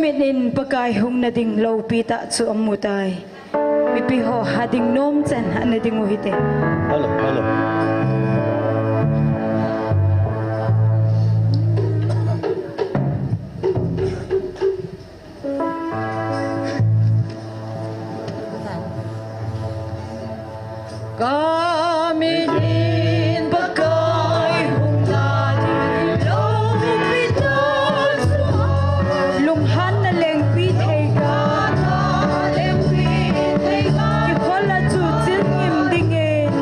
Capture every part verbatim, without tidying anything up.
Mit in Pakai hung na ding loupi tah chu amu tai. Mipi ho ha ding nom chan ha na ding u hite. Hello, hello. Ka mit in Pakai hung na ding loupi tah chu. Lunghan na lengpi thei ga. Kikhol a chu chil ngim dingin.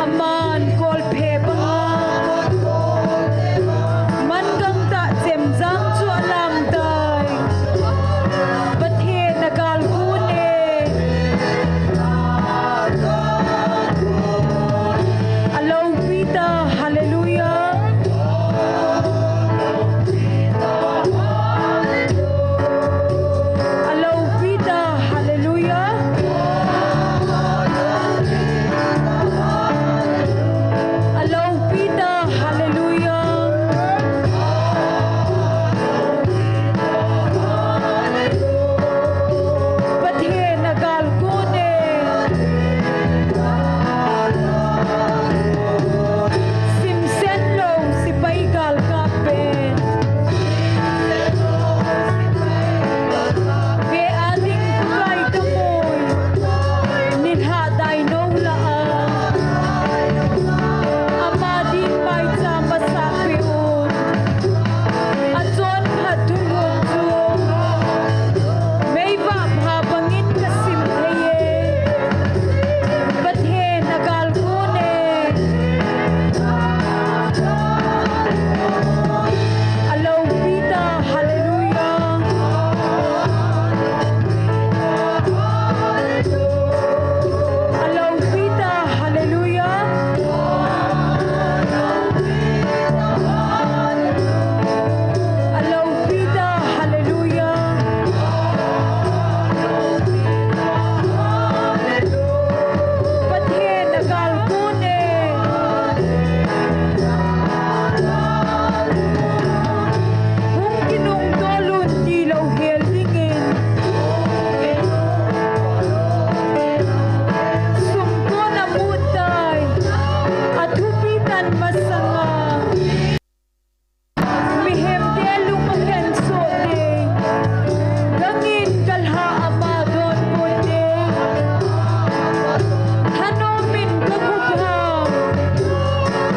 Aman kolphe banga. Man gangtah chemjam chu alang tai. Pathen a gal gun e. A loupi ta, hallelujah. A loupi ta, hallelujah. A loupi ta, hallelujah. Pathen a gal gun e. Simsen lou sipai galkap pen. Ve a ding Pakai ka mui. Nilhah dai nou lah a. Ama din maicham masa pe un. A chonphat thulhun chu. Meivah pha bangin ka sim thei e. Pathen a gal gun e. A loupi ta, hallelujah. A loupi ta, hallelujah. A loupi ta, hallelujah. Pathen a gal gun e. Hung kinungto lun tilou hel dingin. Sumkon a mut tai. A thupi tan masanga. Mihemte lung a khen soh ding. Gangin kalha ama donbut ding. Thanom in ka khup ham.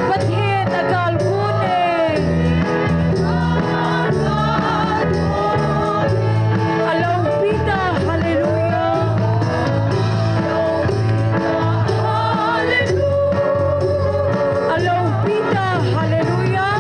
Pathen a gal gun e. A loupi ta, hallelujah. A loupi ta, hallelujah.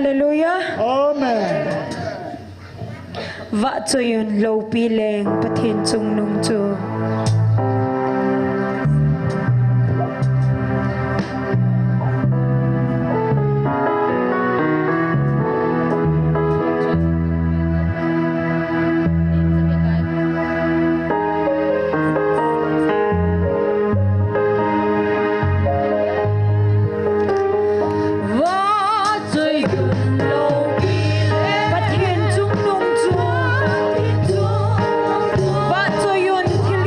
Hallelujah. Amen. Vahchoiyun loupi leng Pathen chungnung chu. Vahchoiyun loupi leng Pathen chungnung chu. Vahchoiyun thil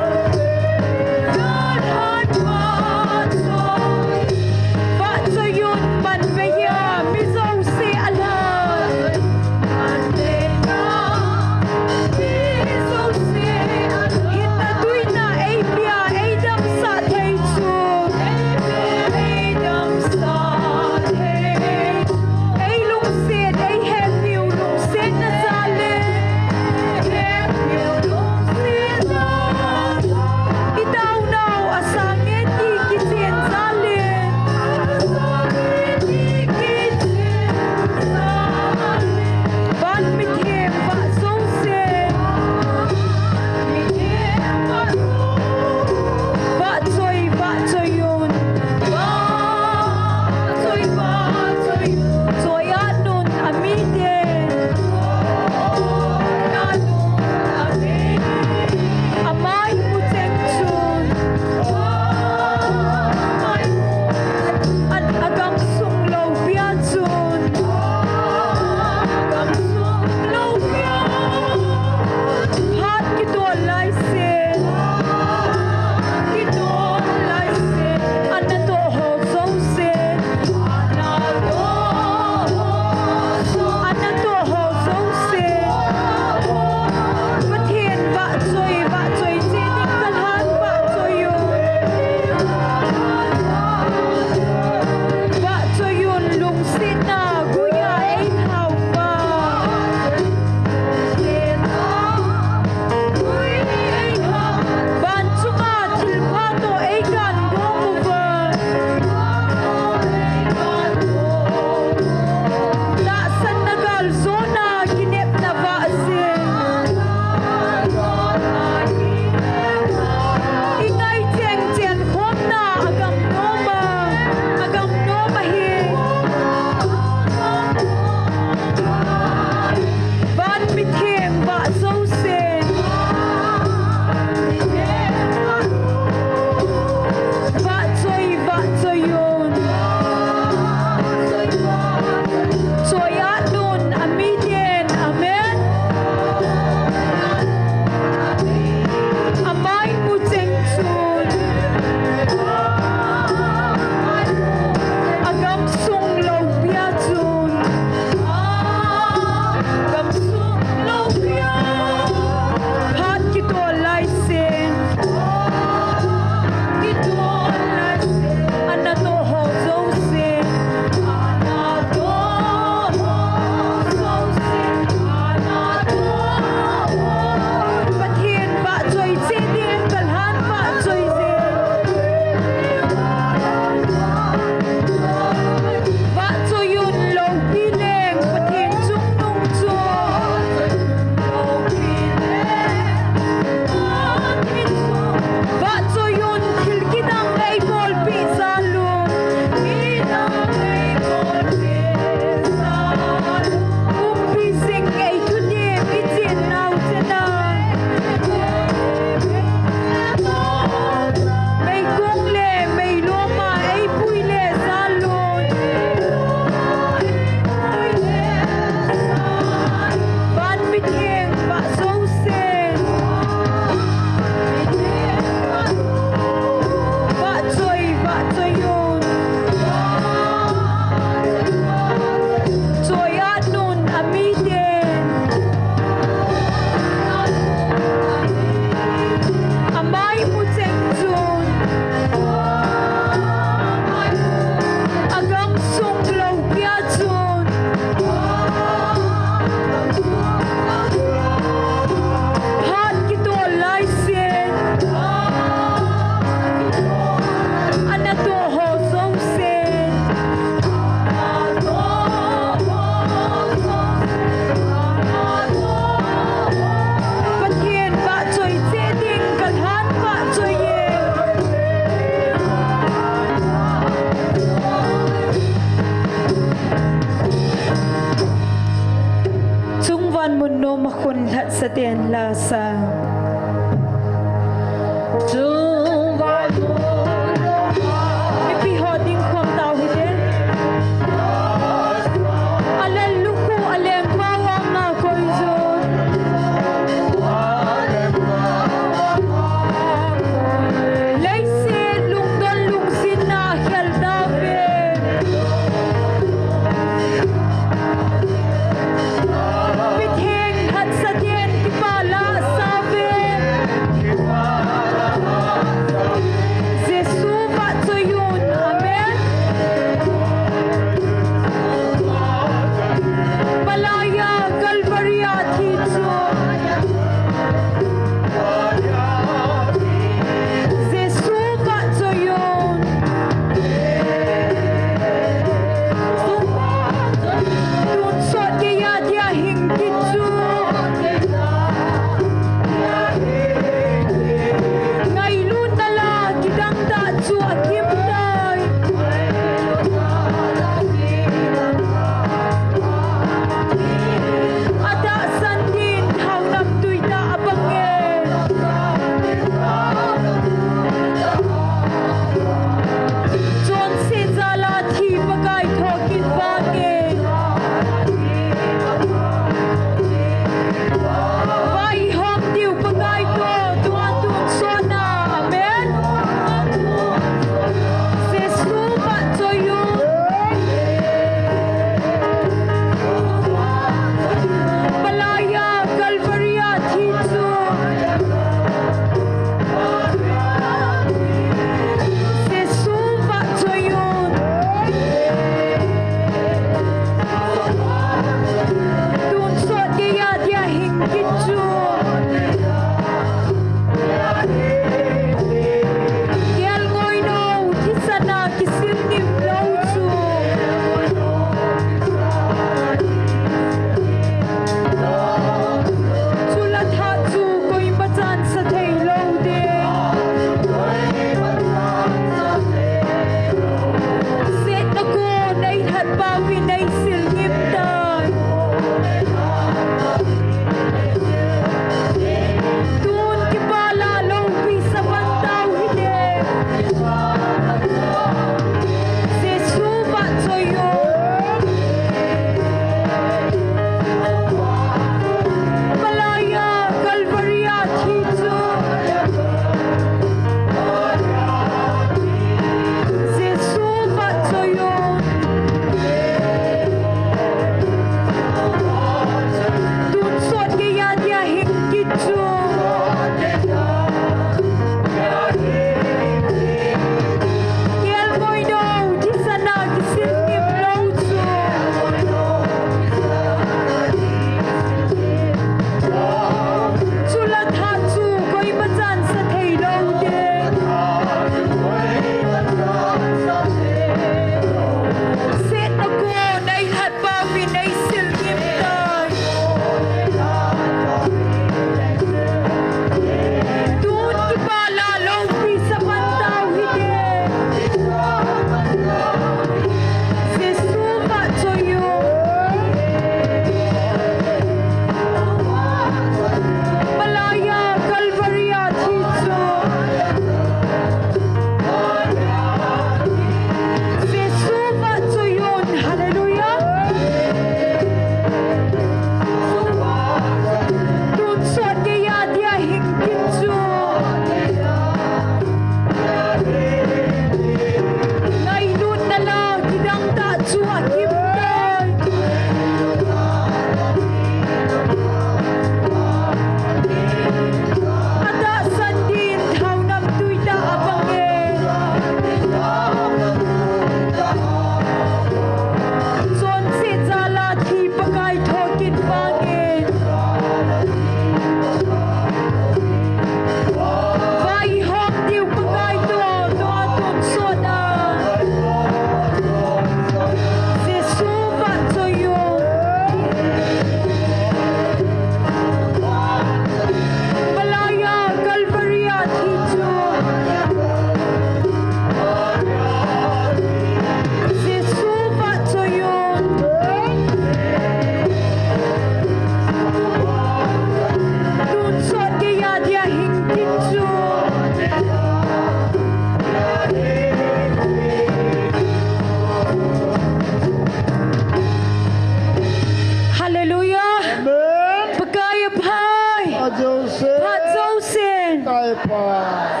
Pha.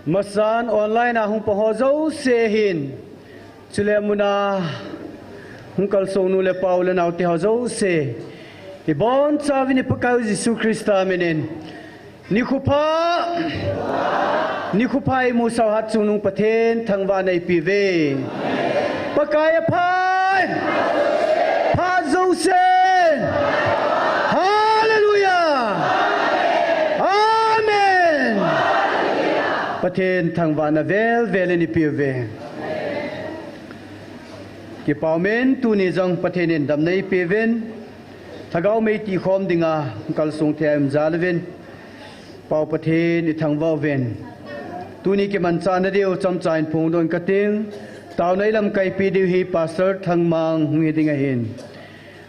Masan online a hung pang ho jouse hin, chule muna hung kalsong nu le pa u le nao te ho jouse, ibon chauvin i Pakaiu Jesu Christa minin, nikho pha, nikho pha imusau hat chungnung Pathen thangvahna ipi uve. Pakai a pha, pha jousen. Hallelujah. Amen. Pathen thangvahna vel vel in ipi uve. Kipa umin, tuni jong Pathen in damna ipi uvin. Lhagao mei tihkhom dinga kalsong thei a um jal uvin, Pa u Pathen i thangvah uvin. Tuni kimanchahna diu chomcha in phongdoh inge kating. Taona i lamkaipi diu hi Pastor Thangmang hung hi ding ahin.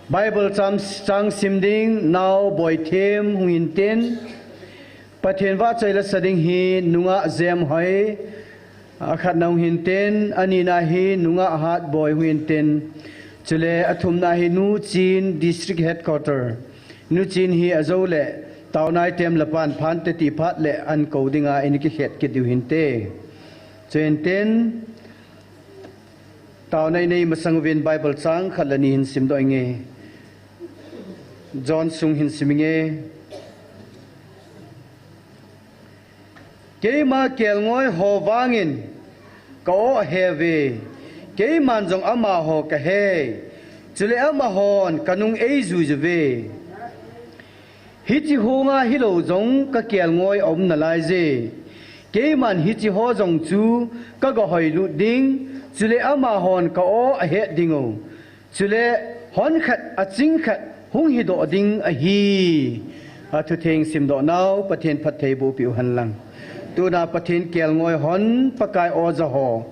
Bible chang, chang sim ding Nao Boithem hung hintin. Pathen vahchoi la sa ding hi Nungah Jemhoi, akhatna hung hintin, anina hi Nungah Hatboi hung hintin, chule athumna hi Nu Chin District Headquarter, Nu Chin hi ajou le taona item le pan phante ti phat le an kou dinga in kikhet kit diu hinte. Chuin tin, taona i nei masang uvin Bible chang khat le ni hin simdoh inge. John sung hin sim inge. Keima kelngoi ho vangin ka aw ahe uve, keiman jong amaho kahe, chule amahon kanung eijui uve. Hiche hunga hilou jong ka kelngoi aum nalaiye. Keiman hiche ho jong chu ka gahoilut ding, chule amahon ka aw ahet dingu. Chule hon khat aching khat hung hidoh ding ahi. Athutheng simdoh nau Pathen phatthei boh peh u henlang. Tuna Pathen kelngoi hon Pakai aw ja ho,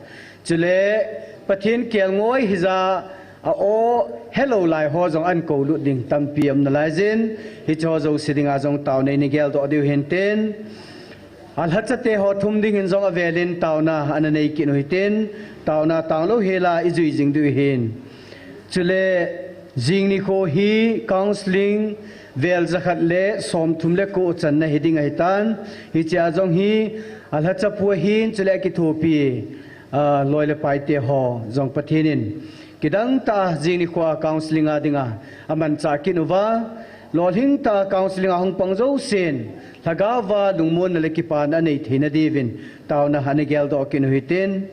chule Pathen kelngoi hija a aw helou lai ho jong an koulut ding tampi aum nalaiyin, hiche ho jouse dinga jong taona i nei geldoh diu hintin. Alhachate ho thum dingin jong avelin taona ana nei kit u hitin, taona tanglou hela ijui jing diu hin. Chule jing nikho hi counselling vel jakhat le somthum le ko channa hiding ahitan, hichea jong hi alhachapu ahin, chule akithopi, ah, loi le paite ho jong Pathen in kidang tah a jing nikho a counselling a dinga amanchah kit uva, lolhing tah a counselling a hung pang jousen lhagaova lungmonna le kipana anei theina diuvin taona ana geldoh kit u hitin.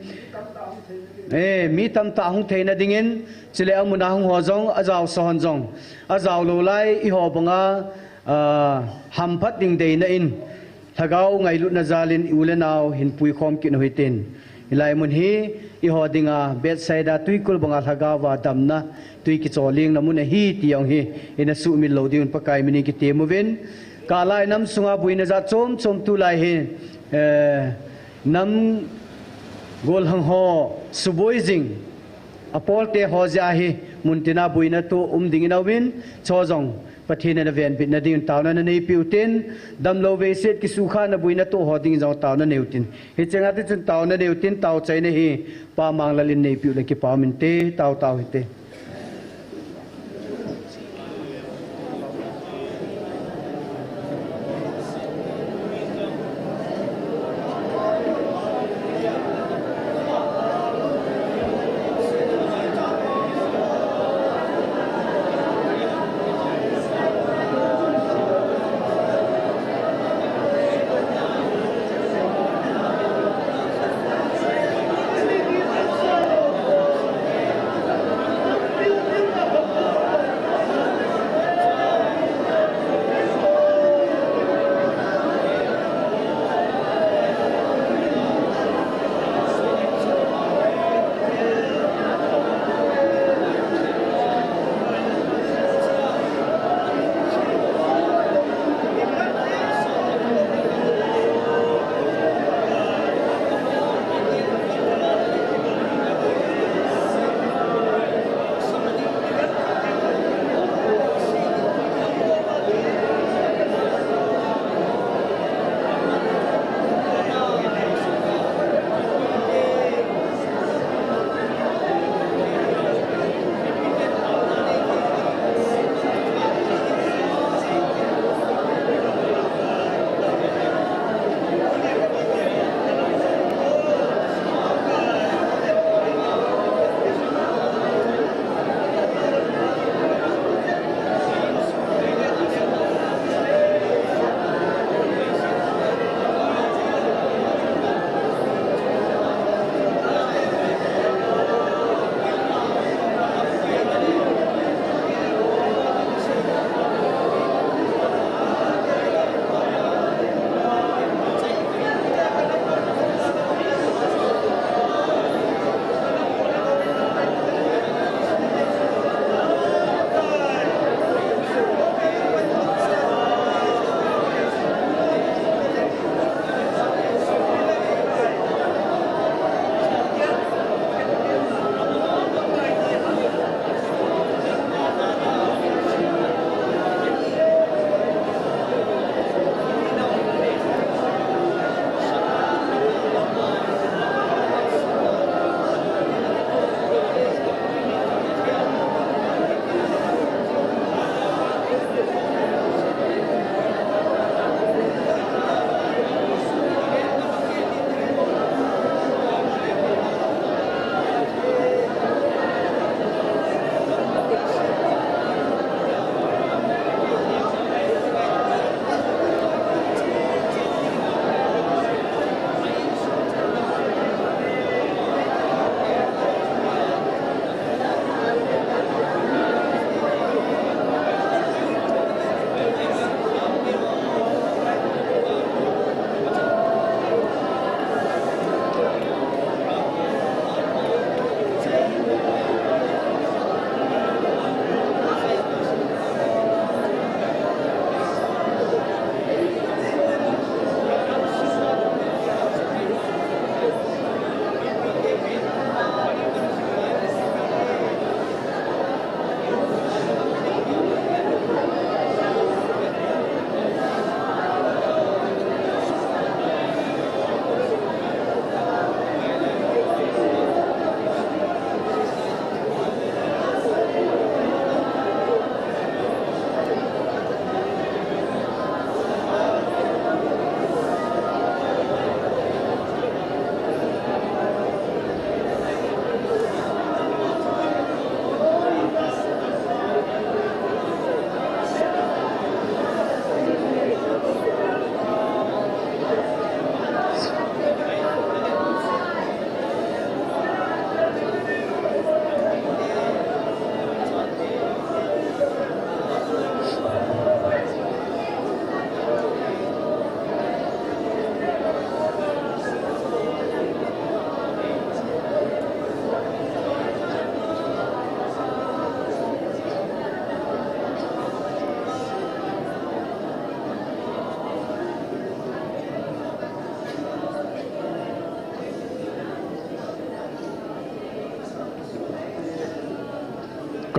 Eh, mi tamtah hung theina dingin, chule amun a hung ho jong, ajaosa hon jong, ajaolou lai, eiho banga, ah, hamphat ding deina in, lhagao ngailutna jalin u le nao hin puikhom kit u hitin. Hilai mun hi eiho dinga Bethsaida twikul banga lhagaova damna, twi kichollingna mun ahi ti jong hi ina sumil lou diuvin Pakai minin kitem uvin. Kalai nam sunga boina jat chom chom tulai hi, eh, nam golhang ho suboi jing, apolte ho jeh a hi muntina boina toh um dingin auvin, hiche ho jong Pathen in avenbitna dingin taona ana neipeh u hitin, damlou veiset kisukhana boina toh ho dingin jong taona nei u hitin. Hicheng a tichun taona nei u hitin, taochaina hi Pa Manglal in neipeh u le kipa um inte, tao tao hite.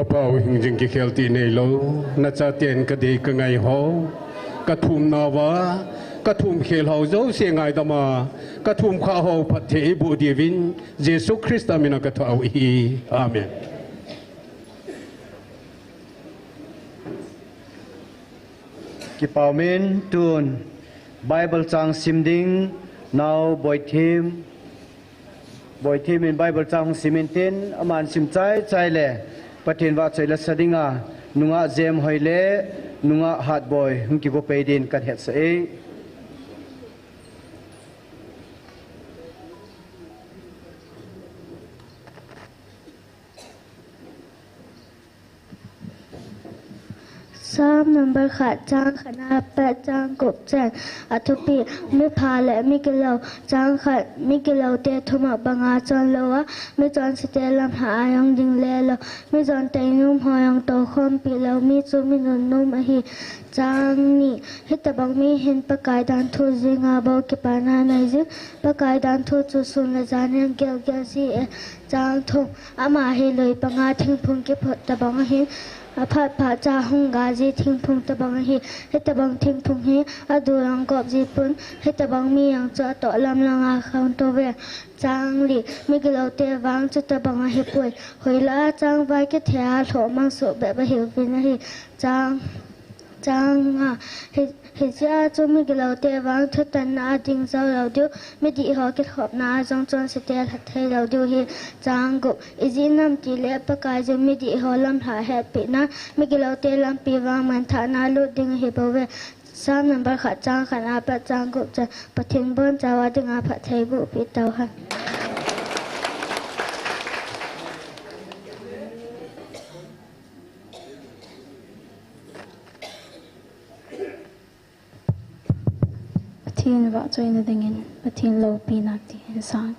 Pau hingjing kikhel ti neilou, nachaten kadei kangai ho, kathumnauva, kathum khel ho jouse ngaidama, kathum kha ho phatthei eiboh diuvin, Jesu Christa mina kathou ahi. Amen. Kipaumin tun Bible chang sim ding, Nao Boithim, Boithim in Bible chang hung sim intin, aman sim chaichai le, Pathen vahchoi lasa dinga, nungah Jemhoi le, nungah Hatboi, hung kigo pei din kan hetsah e. Psalm number khat, chang khat na pat chang gup chan. Athupi, mipha le migilou. Chang khat, migilou te thumak banga chon lou a, michonse te lamlha a jong ding le lou. Mijon teinom ho jong toukhompi lou mi chu mi nunnom ahi. Chang ni, hitobang mi hin Pakai danthu jinga bou kipana nei jin. Pakai danthu chu sun le jan in gelgel ji e. Chang thum, ama hi lui panga thingphung kiphut tobang ahin, aphat phat cha hung ga ji thingphung tobang ahi. Hitobang thingphung hi adu jong gop ji pon, hitobang mi jong chu atoh lam langa khang tou ve. Chang li, migilou te vang chutobang ahipoi. Hoilah a changvai kithei a lhoh mang soh bep ahiuvin ahi. Chang, chang nga, hi, hijeh a chu migilou te vang thutanna a ding jou lou diu, midih ho kilhopna a jong chonse te lha thei lou diu ahi. Chang gup, ijeh inem itile Pakaiyin midih ho lamlha hetpeh nan, migilou te lampi vang manthahna lut ding ahi bouve. Psalm number khat chang khat na pat chang gup chan, Pathen bonchauva dinga phatthei boh peh tauhen. Pathen vahchoina dingin, Pathen loupina ti hin sang.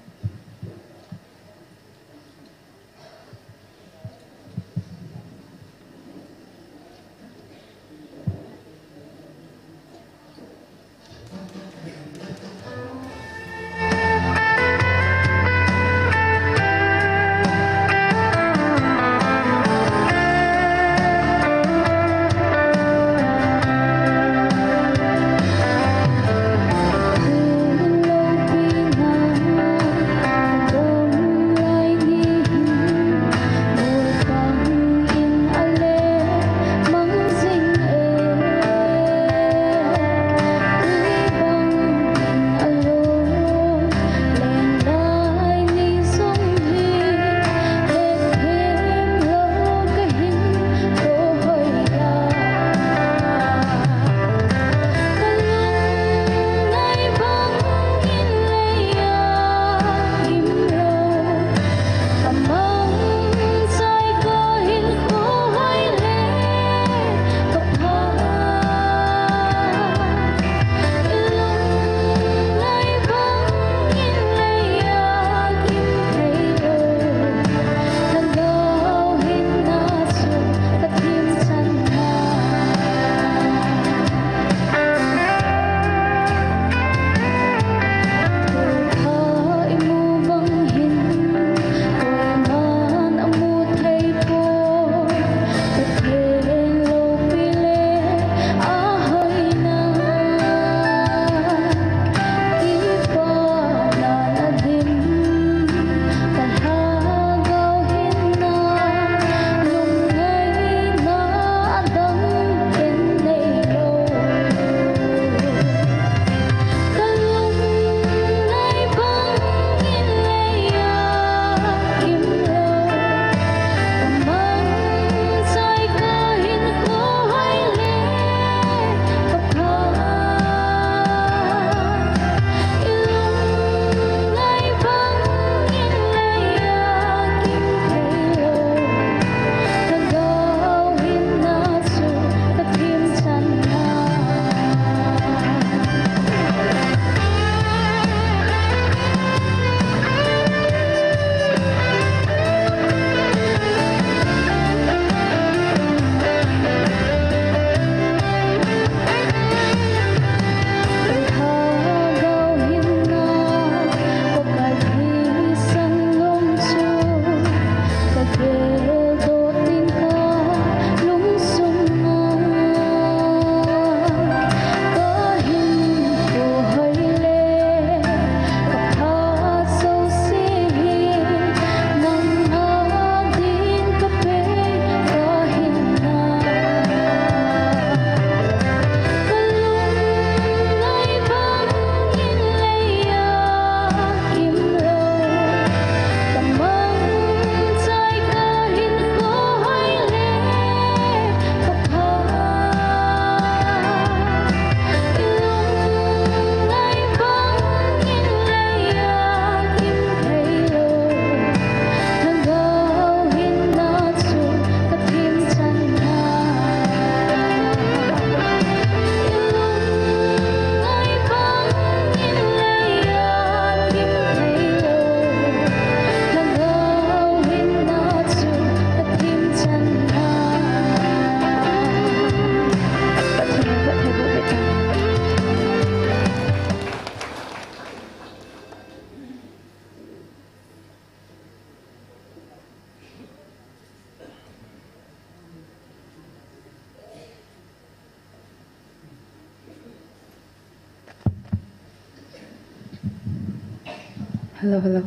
Hello, hello.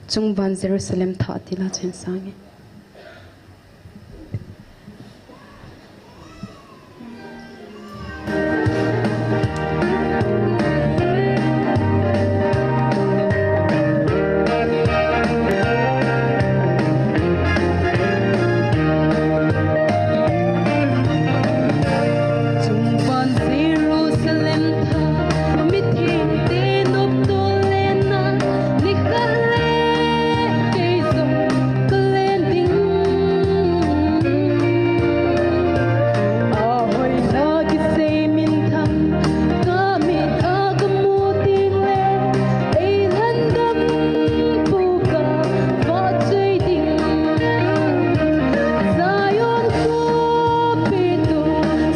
Chungvan Jerusalem thah ti la chen sange. Chungvan Jerusalem thah, mithengte noptol lenna, nikhat le kei jong kalen ding. Ahoina kisei minthang, kamit a kamu teng le, ei lhandam pu kavahchoi ding. Zion khopi tu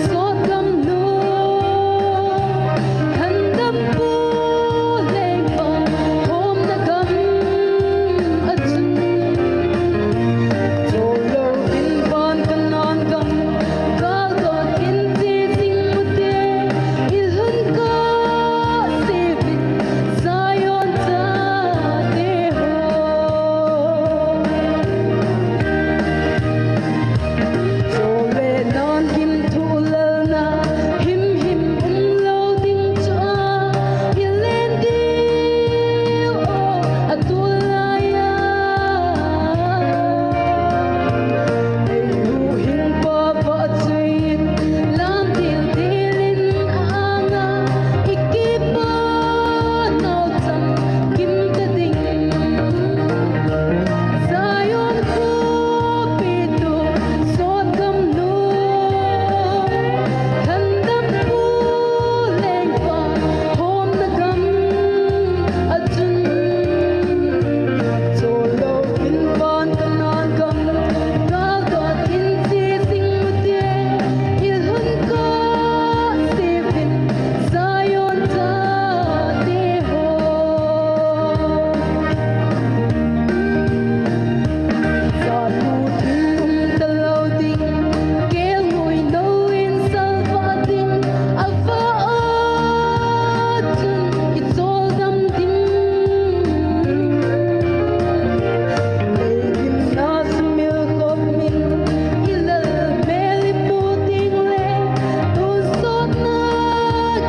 sotgamnu, lhandam pu lengpa homna gam a chun. Chol louvin van Kanan gam, kal dot in che jing ute, i lhun kah seuvin Zion chate ho. Chol le nan gimthu lalna, himhim umlou ding chu a, i len diu aw, a tulai a. Ei huhhingpa vahchoiyin, lamtil tilin a anga, i kipah nau chang gimta ding. Zion khopi tu sotgamnu, lhandam pu lengpa homna gam a chun. Chol louvin van Kanan gam, kal dot in che jing ute, i lhun kah seuvin Zion chate ho. Satu thil um talou ding, kelngoi nou in salvah ding, avah a chun i choldam ding. Ei gimna sumil khop min, i lal mel i pu teng le, tonsotna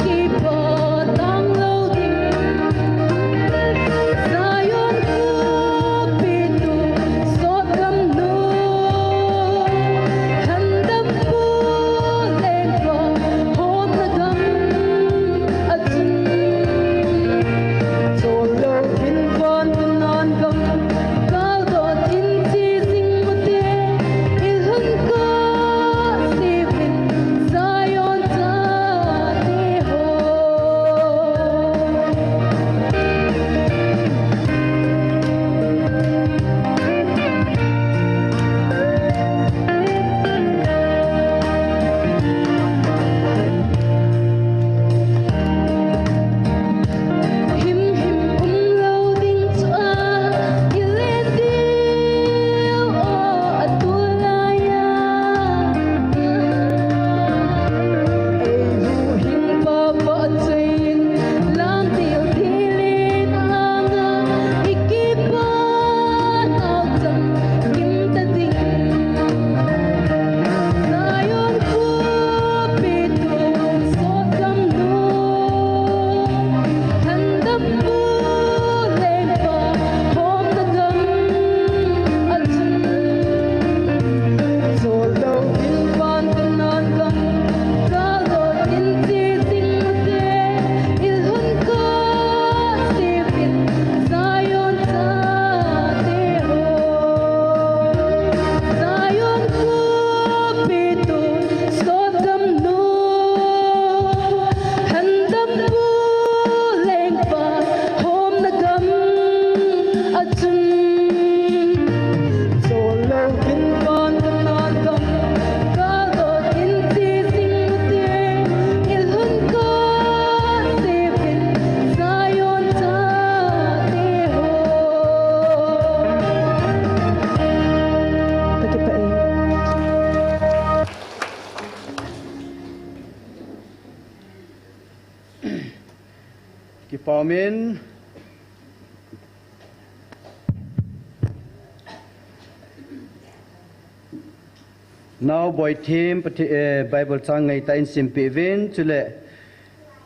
kipah tang lou ding. Zion khopi tu sotgamnu, lhandam pu lengpa homna gam a chun. Chol louvin van Kanan gam, kal dot in che jing ute, i lhun kah seuvin Zion chate ho. Himhim umlou ding chu a, i len diu aw, a tulai a. Ei huhhingpa vahchoiyin, lamtil tilin a anga, i kipah nau chang gimta ding. Zion khopi tu sotgamnu, lhandam pu lengpa homna gam a chun. Chol louvin van Kanan gam, kal dot in che jing ute, i lhun kah seuvin Zion chate ho. Zion khopi tu sotgamnu, lhandam pu lengpa homna gam a chun. Chol louvin van Kanan gam, kal dot in che jing ute, i lhun kah seuvin Zion chate ho. Ka kipah e. Kipa umin. Nao Boithem Pathe-, eh, Bible chang ngaitah in simpeh uvin, chule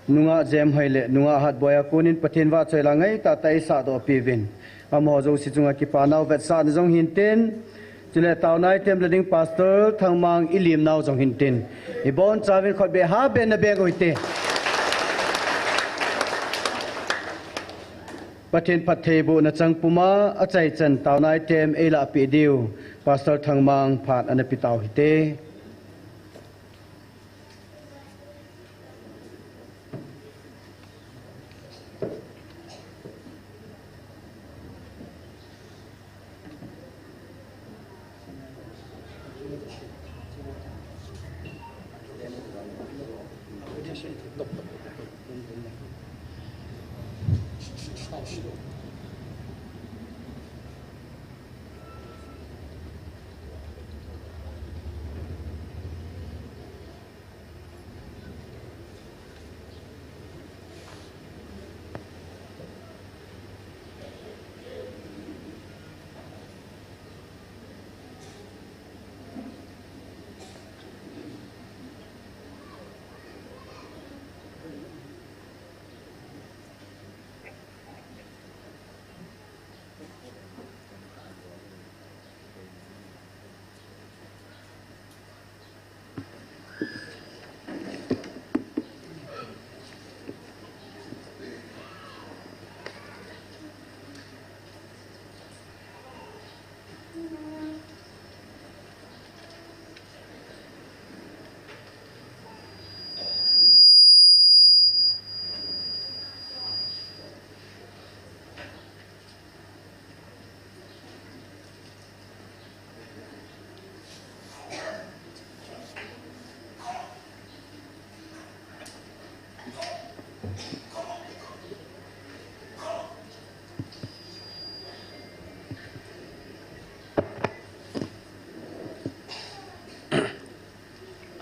nungah Jemhoi le nungah Hatboi a konin Pathen vahchoi la ngaitah tah in sahdoh peh uvin. Amaho jouse chunga kipa nao vetsahna jong hintin, chule taona item le ding Pastor Thangmang i lim nao jong hintin. Ibonchauvin khutbeh ha beh na beng u hite. Pathen phattheibohna chang puma achaichan taona item eilahpeh diu Pastor Thangmang phat ana pe tau hite.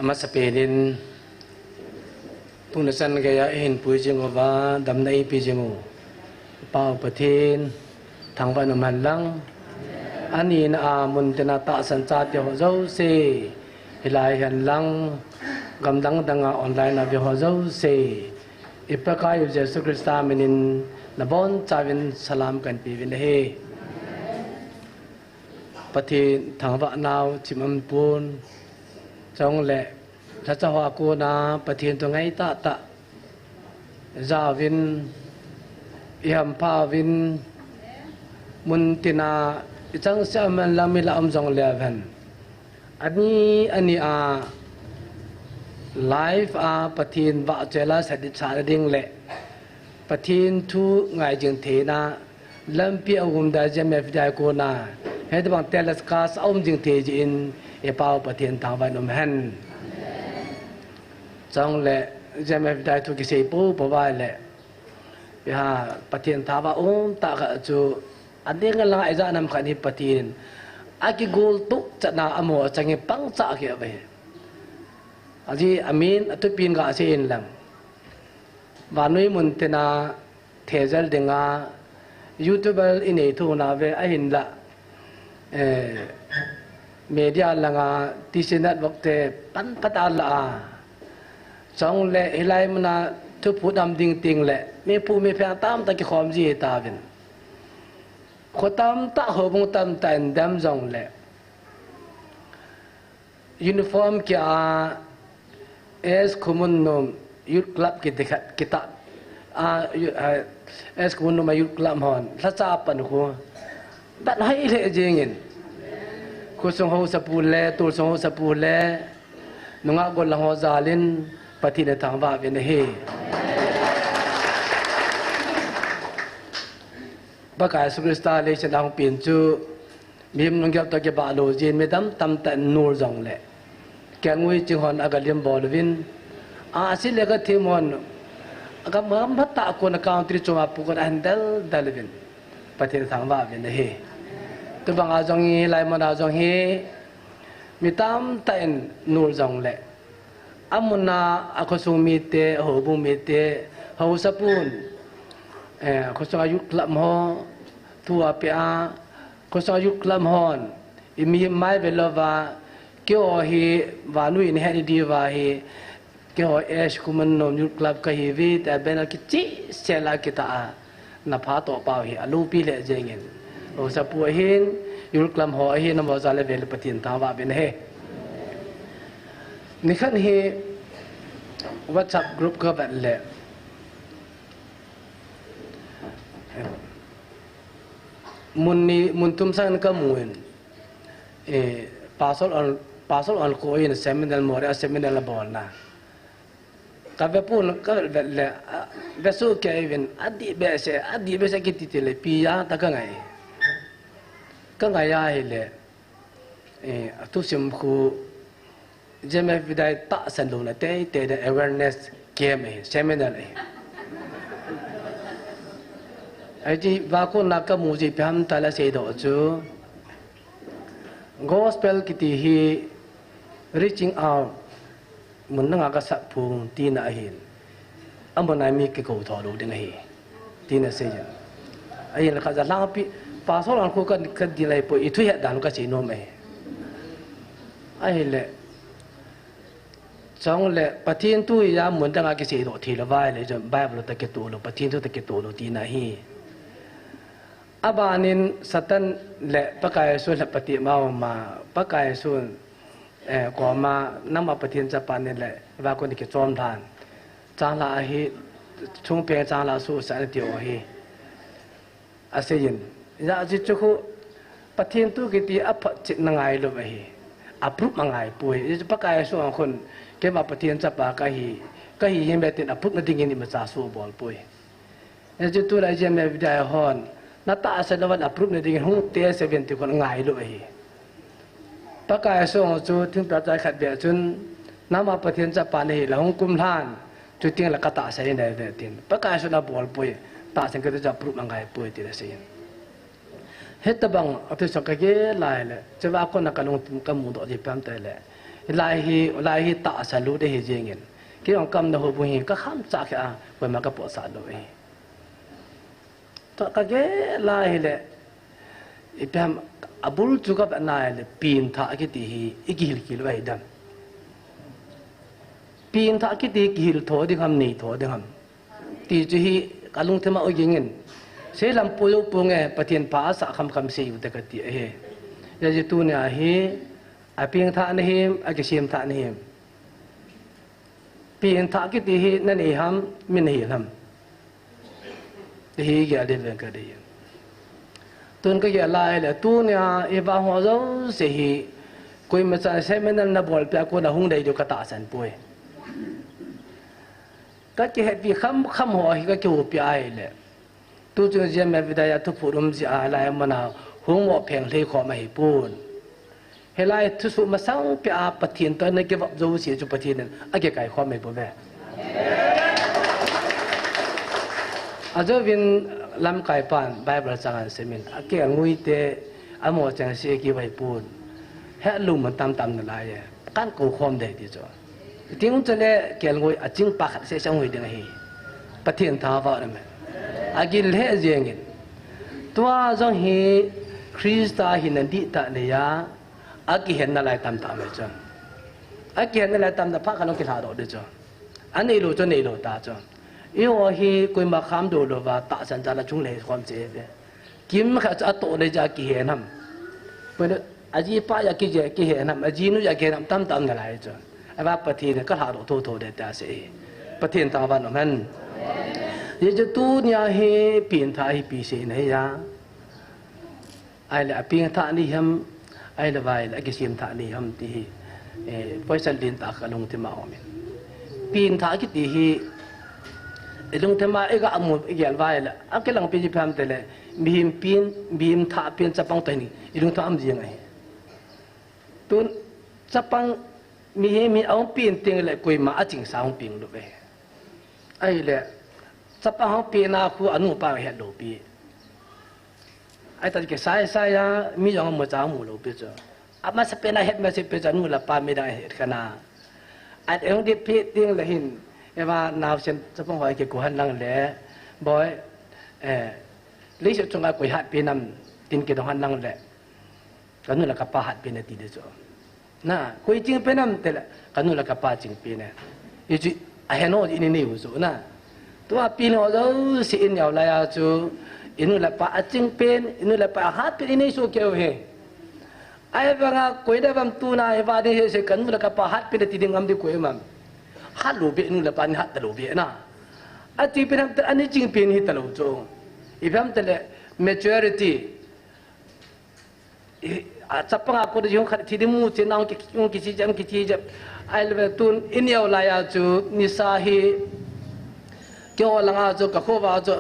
Amasapen in, tuni chan geiya eihin pui jing uva, damna eipe jing u Pa u Pathen thangvah in umhen lang. Ani na a mun tina tahsan chate ho jouse, hilai hen lang, gam dang dang a online a ve ho jouse, i Pakai u Jesu Christa min in nabonchauvin salam kahin pe uvin ahi. Pathen thangvah nau chim aum pon. Chule, lhacha hoa kona Pathen thu ngaitah tah jauvin, i hampha uvin, mun tina i changseh a um hen lang mi lah a um jongleu hen, ani ani a live a Pathen vahchoi la sah ding, sah ding le Pathen thu ngai jing theina lampi a um da J M F D I kona, hitobang telecast a um jing thei jeh in, i Pa u Pathen thangvah in umhen. Chule, J M F D I thu kisei popo uva le, iha Pathen thangvah umtah khat chu, ading lang a ijat ham khat hi Pathen akigol tup chatna amaho chang in pangcha kit uve. Ajeh amin athupi in gasei in lang, vannoi mun tina thejal dinga, YouTuber i nei thou nauve ahinla, eh, media langa T C Network te pan phat a la a, chule hilai muna thuphu dam ding teng le mi phu mi phe tamtah kikhom ji tauvin, kho tamtah, houbung tamtah in dem jongle, uniform kia a S Khomunnom Youth Club kiti khat kita. A, yu-, a, S Khomunnom a Youth Club hon lhacha a pan khu, bat hai lheh jing in, khosung haosapu le tolsung haosapu le nungah gollhang ho jal in Pathen in athangvah uvin ahi. Pakai Jesu Christa leiset a hung pen chu, mihem lunggel toh kibah lou jeh in midang tamtah in nol jongle, kelngoi ching hon aga lim bol uvin, ahsi le kathem hon aga gam phatah a kona country chom a pukon ahin del del uvin, Pathen thangvah uvin ahi. Tobang a jong hi, hilai mun a jong hi, mi tamtah in nol jongle, amun a, akhosung mite, ahoubung mite, haosapun, eh, khosung a Youth Club ho thu apeh a, khosung a Youth Club hon, i mihem mai ve louva, Keiho hi, vannoi in ahet diu ahi, keiho Ash Kuman Nom Youth Club kahiuve, tia banner kicheh sela kitah a, na pha toh pau hi, alopi lheh jengin. Haosapu ahin, Youth Club ho ahin, amaho jal le vel Pathen thangvah uvin ahi. Nikhat hi, WhatsApp group kavet le, mun ni, mun thum sangin kamun, eh, Pastor Al, Pastor Al Ko in seminar, Moreh a seminar abolna. Kave pon, kavet le, a, ve soh kei uvin, adih behseh, adih behseh kiti tile, ipi ham tia kangai. Kangai ahile, eh, athusim khu, J M F Vidya tahsan louna teitei ding awareness camp ahi, seminar ahi. Ahi chu, vakon a kamu chu ipi ham tia la seidoh chu. Gospel kiti hi reaching out, mun dang a kasah phong tina ahin. Amun a mi kikou tho lou ding ahi. Tina asei jin. Ahin khat ja lhangpi, Pastor Al Ko ka, kadei lai poi, ithu het dan kasei nom ahi. Ahile, chule, Pathen thu hi a mun dang a kiseidoh thei lou vai le, chun Bible toh kitoh lou, Pathen thu toh kitoh lou tina ahi. Abanin Satan le Pakai Jesu lhep pati ma uma, Pakai Jesu, eh, koma, nangma Pathen chapa nahile, vakon a kichom lhan. Changlhah ahi, chungpeng changlhah suhsah in ati u ahi. Asei in. Hijeh chun chu khu, Pathen thu kiti aphatchetna ngailou ahi. Approve angai poi. Hijeh chun Pakai Jesu a khun, keima Pathen chapa kahi, kahi hi me tin approve na dingin imacha subol poi. Hijeh chun tulai J M F Vidya hon, na tahsan lou vang approve na dingin hung test uvin ti khun ngailou ahi. Pakai Jesu chu thingpel chai khat beh chun, nangma Pathen chapa nahi le hung kum lhan, chuti le katahsan in ve tin. Pakai Jesun abol poi, tahsan kiti chu approve angai poi tin asei in. Hitabang, ati song kagel lai le, chua kona kalungthim kamudoh ji pam tele. Lai hi, lai hi tahsan lut ahi jengin. Kei jong kaumna houbung hi kakham cha khe a, koima kapohsah lou ahi. Tua kagel lai hile, ipi ham, abul chu kavet nai le, pengthah kiti hi, ikihil kit lou ahi dem. Pengthah kiti hi kihil tho ding ham, nei tho ding ham. Ti chu hi, kalungthim a u ging in. Seilam poi jou ponge, Pathen pha asah khamkham sei u te kati ahi. Hijeh chun tunia hi, apengthah nahim, akisem thah nahim. Pengthah kiti hi nanei ham, mi nahil ham. Ti hi gel ding ven kadei. Tun kagel lai le, tunia ivah ho jouse hi, koima chan seminar nabolpeh a kona hung dei diu katahsan poi. Kakihetpi khamkham ho hi kakihoupi ahile. Tuchung J M F Vidya thuphut um jeh a hilai muna hung mo pheng lhei khom ahipon. Hilai thusoh masang peh a Pathen toh nakivop jouse chu Pathen in akikai khom ahipoi ve. Ajouvin lamkai pan Bible chang ahin semin, akelngoi te, amaho chengse kivai pon. Hetlou mun tamtah um nalai e. Kakou khom ding ti chu. Tin chule kelngoi aching pa khat seh seh ngoi ding ahi. Pathen thangvah in amen. Agil lheh jengin. Tua jong hi Christa hina dihtah neiya, akihen nalai tamtah um ahi chu. Akihen nalai tamtah phat khat jong kilhadoh ding chu. Aneilou chu neilou ta chu. Eiho hi koima khamdoh louva tahsan jal a chungle khom cheh ve. Kimkhat chu atoh le ja kihen ham. Poi le, ajipa ja kije, kihen ham, ajinu ja kihen ham, tamtah um nalai chu. Ahivang Pathen in kalhadoh thotho ding tia asei. Pathen thangvah in um hen. Hijeh chun tunia hi pengthah hi ipi seina hiya. Ahile apengthah nahim, ahile vaile akisem thah nahim ti hi. Eh, poisa lentah kalungthim a um in. Pengthah kiti hi, ilungthim a iga mu, igel vaile, akilang pi ji phem tele, mihem peng, mihem thah peng chapang toh hin, ilungthim a um jing ahi. Tun, chapang, mihem hi aum peng teng le koima achingsa hung peng lou ve. Ahile, chapang hung peng a khu anupa hetlou pi. Ahitah kisai sai a, mi jong amu cha amu lou pi chu. Amasapen a het masapen chu anu le apa midang ahet khan a. Ahile hung dipeh teng le hin, eiva naosen chapang ho kikou hen lang le, boi, eh, leiset chunga koi hatpen ham, tin kidong hen lang le, kanu le kapa hatpen e ti ding chu. Na, koi chingpen ham tile, kanu le kapa chingpen e. Hichu, ahen ho in inei u chu na. Tua pen ho jouse in neo laiya chu, inu le ipa achingpen, inu le ipa ahatpen inei soh kei u ahi. Ahivanga koidang ham tuna hi vang ding hi se kanu le kapa hatpen ti ding ngam ding koi um am. Hat lou beh inu le ipa ni hat talou beh na. Achingpen ham tile ani chingpen hi talou chu. Ipi ham tile maturity. I, a, chapang a kona jong khat thi ding mu che na hung ki, hung kichi jep, hung kichi jep. Ahile tun ineo laiya chu nisa hi, keiho langa chu, ka khovah chu,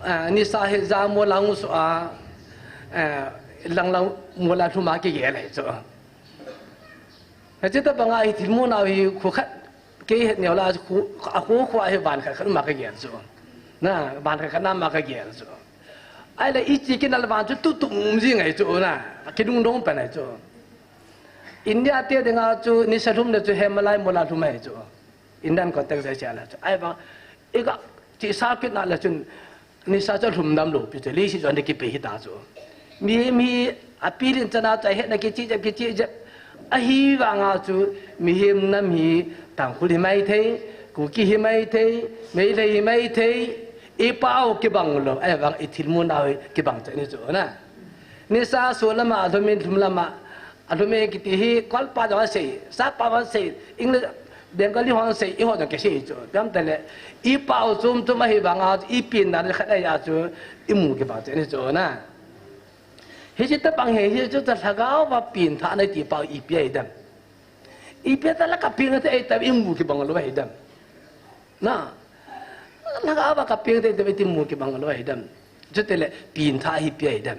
a, nisa hi ja mo lang u so a, a, lang lang mo la lhum a kigel ahi chu. Hiche tobanga hi thilmu nau hi khu khat Kei het neo la, khu, a khu khu a hi van khat khat ma ka gel chu. Na, van khat khat na ma ka gel chu. Ahile i chi kin al van chu tup tup um jing ahi chu na. Kidung dong pen ahi chu. India te dinga chu nisa lhum le chu he malai mo la lhum ahi chu. Indian context ahi chu la chu. Ahivang, i ka chi sa kit na le chun Nisa chu lhum dam lou pi chu, leiset chu ana kipe hita chu. Mihem hi apilin chana chu ahetna kichih jep, kichih jep. Ahivanga chu mihem nam hi Tangkhul hi mai thei, Kuki hi mai thei, Meitei hi mai thei, i pau kibang lou, ahivang i thilmu nau hi kibang cheh ni chu na. Nisa so lama, lhumin lhum lama, Alhum e kiti hi, Kol pa jong asei, Sap pa jong asei, English, Bengali ho jong asei, eiho jong kisei chu. Ipi ham itile, i pau chom chom ahivanga, i penna khat ahi a chu, i mu kibang cheh ni chu na. Hiche tobang hi, hiche chu lhagao a pengthahna ti pau ipi ahi dem. Ipi tah a lhagao a pengthah ahi tam, i mu kibang lou ahi dem. Na, lhagao a ka pengthah ahi tam, i ti mu kibang lou ahi dem. Chutile, pengthah hi ipi ahi dem.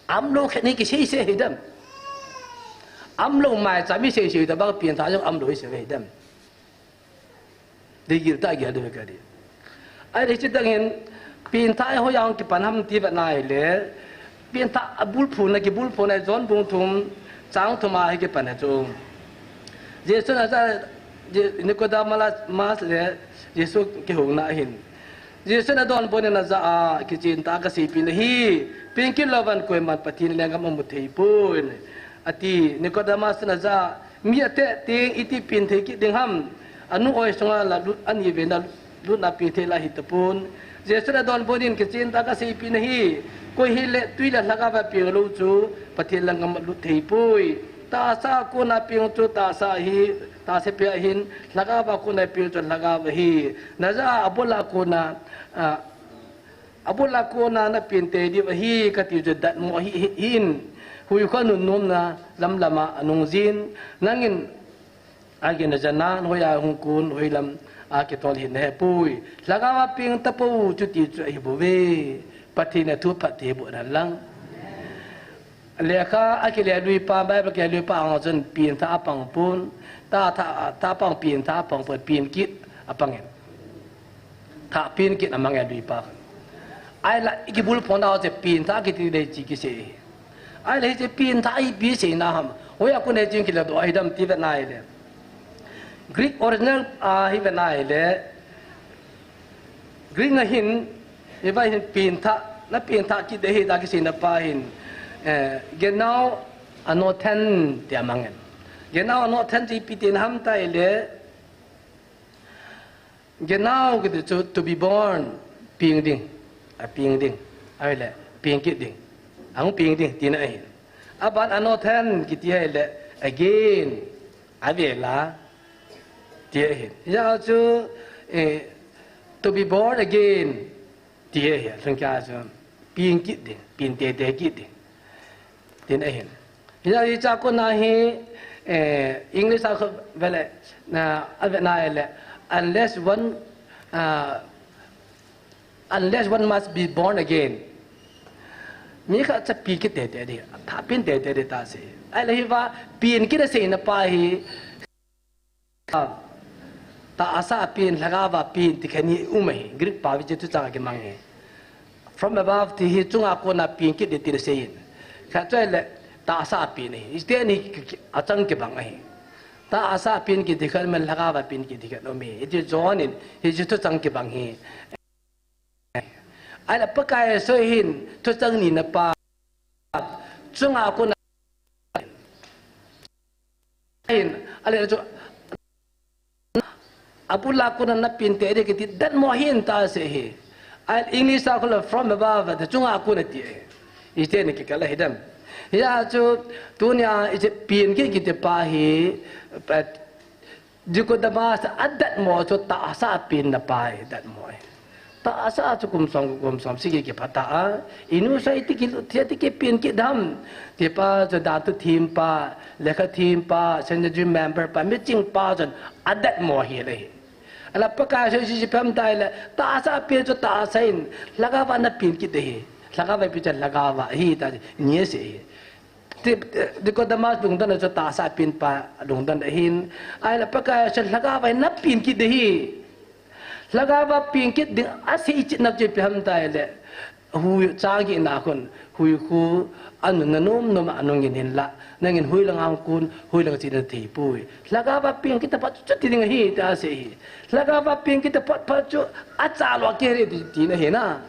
Umlou khat ni kisei sei ahi dem. Umlou mai cha mi sei sei tobang pengthah jong umlou sei ahi dem. Dei gil tah gel ding ve ka di. Ahile hiche tobang hin pengthah hi hoiya hung kipan ham ti vet na hile. Pengthah a bulphuna, kibulphuna John bung thum chang thum a hi kipan ahi chu. Jesun aja, Je-, Nicodemus le Jesu kihouna ahin. Jesun adonbut in ajah a, kichen tah a kaseipeh nahi, pengkit louva koiman Pathen lenggam amu thei poi. Ati, Nicodemus in ajah a, mi ateh teng iti peng thei kit ding ham, anu oi sunga la lut, ani vena lutna peng thei la hitapon. Jesun adonbut in kichen tah a kaseipeh nahi, koi hile twi le lhagao va peng lou chu Pathen lenggam alut thei poi. Tahsa a kona peng chu tahsa hi, tahsa pia ahin, lhagao a kona peng chu lhagao ahi. Najah a abul a kona, a, abul a kona napeng tei diu ahi, kati chu datmo ahi, hi, hin. Hui kho nunnom na lamlam a anung jin. Nangin, agin ajan na, hoiya hung kon, hoilam a kitol hin nahe poi. Lhagao a peng tapou, chuti chu ahi bouve. Pathen in athu phatthei boh hen lang. Lekha akile lui pa, Bible kile lui pa ang chun pengthah apang pon, tah, tah, tah apang, pengthah apang pon, peng kit apang in. Thah peng kit amang e lui pa. Ahile i kibulphuna ho chu pengthah kiti le chu kisei. Ahile hiche pengthah hi ipi seina ham. Hoiya kona hiche kile doh ahi dem ti vet na hile. Greek original a hi vet na hile. Greek na hin, hiva hin pengthah, napengthah kit ding ahi tia kiseina pa hin, eh, genao anothen tia mang in. Genao anothen chu ipi tina ham tile, genao kiti chu to be born, peng ding, apeng ding, ahile, peng kit ding, ahung peng ding, tina ahi. Aban anothen kiti ahile, again, avel a, ti ahi. Hijeh a chu, eh, to be born again, ti ahi. Lhung kya chu, peng kit ding, peng teitei kit ding. Tin ahi. Hijeh a hiche a kona hi, eh, English a khu vele, na, avet na hile, unless one, ah, Unless one must be born again. Mi khat cha peng kit teitei ding, thah peng teitei ding tia asei. Ahile hiva, peng kit aseina pa hi, ah, tahsa a peng, lhagao a peng, ti khat ni um ahi, Greek pao hi chu thuchang a kimang ahi. From above ti hi chunga kona peng kit ding tina asei in. Khat chu ahile, tahsa a peng ahi. Hiche teni ki, ki, achang kibang ahi. Tahsa a peng kiti khat, aman lhagao a peng kiti khat um ahi. Hiche John in, hiche thuchang kibang hi. Ahile Pakai Jesu hin thuchang nina pa chunga kona le chu, abul a kona napin te ding kiti, datmo ahin ta asei hi. A English a kona from above, ati chunga kona ti ahi. Iti na kikal ahi dem. Hia chu, tunia hiche pin kiti pa hi, eh, Nicodemus a datmo chu tahsa a pin na pa hi, datmo hi. Tahsa chu kum som, kum som sagi kipha ta a. Inu sai ti kilut thei ti kipin kit dem. Ti pa chu dan thu thempa, lekha thempa, Sanhedrin member pa, miching pa chun adatmo ahi le. Ahinla Pakai Jesu chu ipi ham itile, tahsa a pin chu tahsa in, lhagao va napin kit ding ahi. Lhagao va ipi chu lhagao va ahi ti, ni asei ahi. Ti, Nicodemus lungdon a chu tahsa a pin pa lungdon ahin. Ahinla Pakai Jesu chu lhagao va napin kit ding ahi. Lhagao va pin kit ding asei chetna chu ipi ham itile, hui chang kit na khun, hui khu, anun na nom nom a nungin hinla, nangin hui langa hung kun, hui langa che nathei poi. Lhagao va pin kit ta phat chu chuti ding ahi, ti asei ahi. Lhagao va pin kit ta phat phat chu, achalou a kihe ding ti, tina ahi na.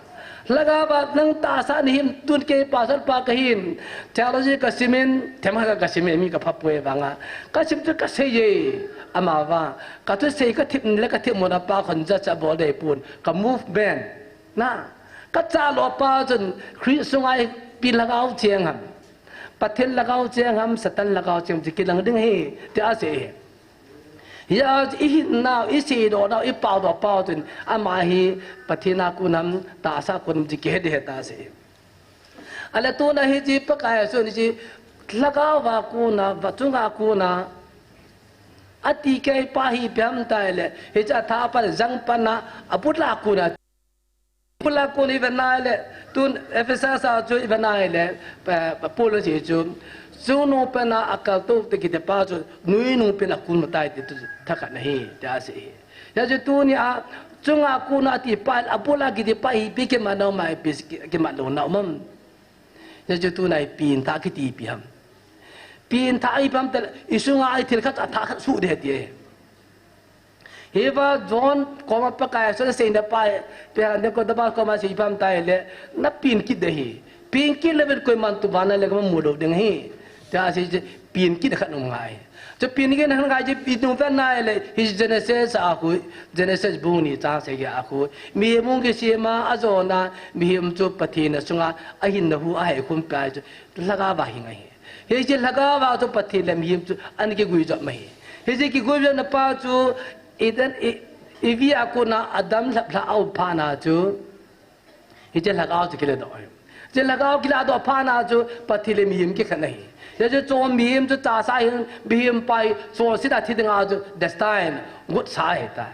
Lhagao va nang tahsa a nahim, tun kei pastor pa kahin, theology kasimin, themkhat kasimin, mi kapha poi vanga. Kasim chu kasei e, ama va. Kathusei kathip le kathip mona pa khun judge abol ding pon, ka movement. Na, kachalou pa chun, Christ sunga ipi lhagao cheng ham. Pathen lhagao cheng ham, Satan lhagao cheng ham, ti kilang ding ahi, ti asei ahi. Hia, ihinnau, iseidoh nau, ipaodoh pau chun, ama hi Pathen a kon ham, tahsa a kon ham ti kihe ding ahi ti asei. Ahile tuna hiche Pakai Jesu hiche lhagao va kona, vachunga kona, ati kei pa hi ipi ham itile, hiche atha pan, jang pan a, abul a kona. Abul a kona ive nale, tun Ephesus a chu ive nale, pa, pa Paul asei chu, chungnung pen a akaltou te kiti pa chu, nuinung pen a kon matai ti chu, thakhat na ahi, ti asei ahi. Hia chu tunia, chunga kona ati pa, abul a kiti pa hi ipi kimat na um a, ipi ki, kimat louna um am. Hia chu tuna hi pengthah kiti ipi ham. Pengthah ipi ham itile, isunga ithil khat, athah khat suh ding ahi ti ahi. Hiva John koma Pakai Jesu aseina pa, pen Nicodemus koma asei ipi ham itile, napeng kit ding ahi. Peng kit leuva koiman tuvana le kamu lou ding ahi. Ti asei chu, peng kit khat um ngai. Chu peng kit khat ngai chu ipi ham itile, hiche Genesis a khu, Genesis bung ni chang sagi a khu, mihem hung kisem a, ajona, mihem chu Pathen a sunga, ahinna hu, aheikhum pai chu, lhagao va hing ahi. Hiche lhagao va chu Pathen le mihem chu ana kiguijop mai. Hiche kiguijopna pa chu Eden, E-, Evi a kona Adam lhaplhah a um phat na chu, hiche lhagao chu kiladoh ahi. Hiche lhagao kiladoh phat na chu Pathen le mihem kikhen ahi. Hiche chon mihem chu tahsa ahin, mihem pa hi chonset a thi dinga chu destine, gotsa ahitai.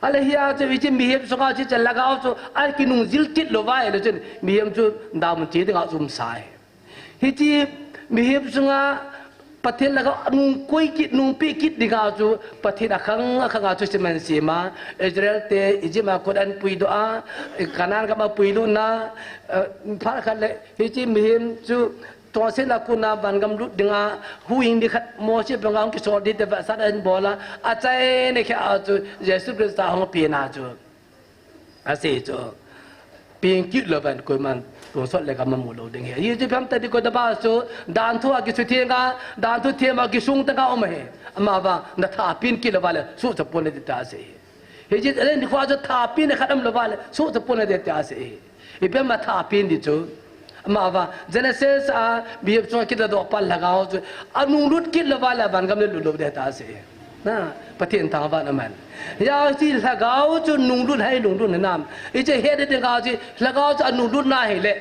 Ahile hia chu hiche mihem sunga chu hiche lhagao chu akinungjil kit lou va ahile chun mihem chu damun che dinga chu umsa ahi. Hiche mihem sunga Pathen lhagao anung koi kit, nungpeh kit dinga chu Pathen akhang akhang a thusim asem a, Israel te Egypt a kon ahin puidoh a, Canaan gam a puilutna, eh, phat khat le hiche mihem chu chonset a kona vangam lut dinga, huhhing nikhat Mose banga hung kisol ding te vetsahna ahin bol a, achaina khat a chu Jesu Christa hung pen a chu. Asei chu, peng kit leuva koiman tonsot le gam amu lou ding ahi. Hichu ipi ham itile Nicodemus chu, danthu a kisutheng a, danthu them a kisung teng a um ahi. Ama vang, natha peng kit leuva le, suhcha pon nate ti asei. Hichu, eh, nikho a chu tha peng khat um leuva le, suhcha pon nate ti asei. Ipi ham a tha peng ding chu. Ama vang, Genesis a, mihem chunga kiladoh pa lhagao chu, anunglut kit leuva le, vangam le lut lou ding ti asei. Na, Pathen thangvahna aman. Hia chu lhagao chu nunglut hai nunglut hinam. Hiche het ding a chu lhagao chu anunglut na ahile.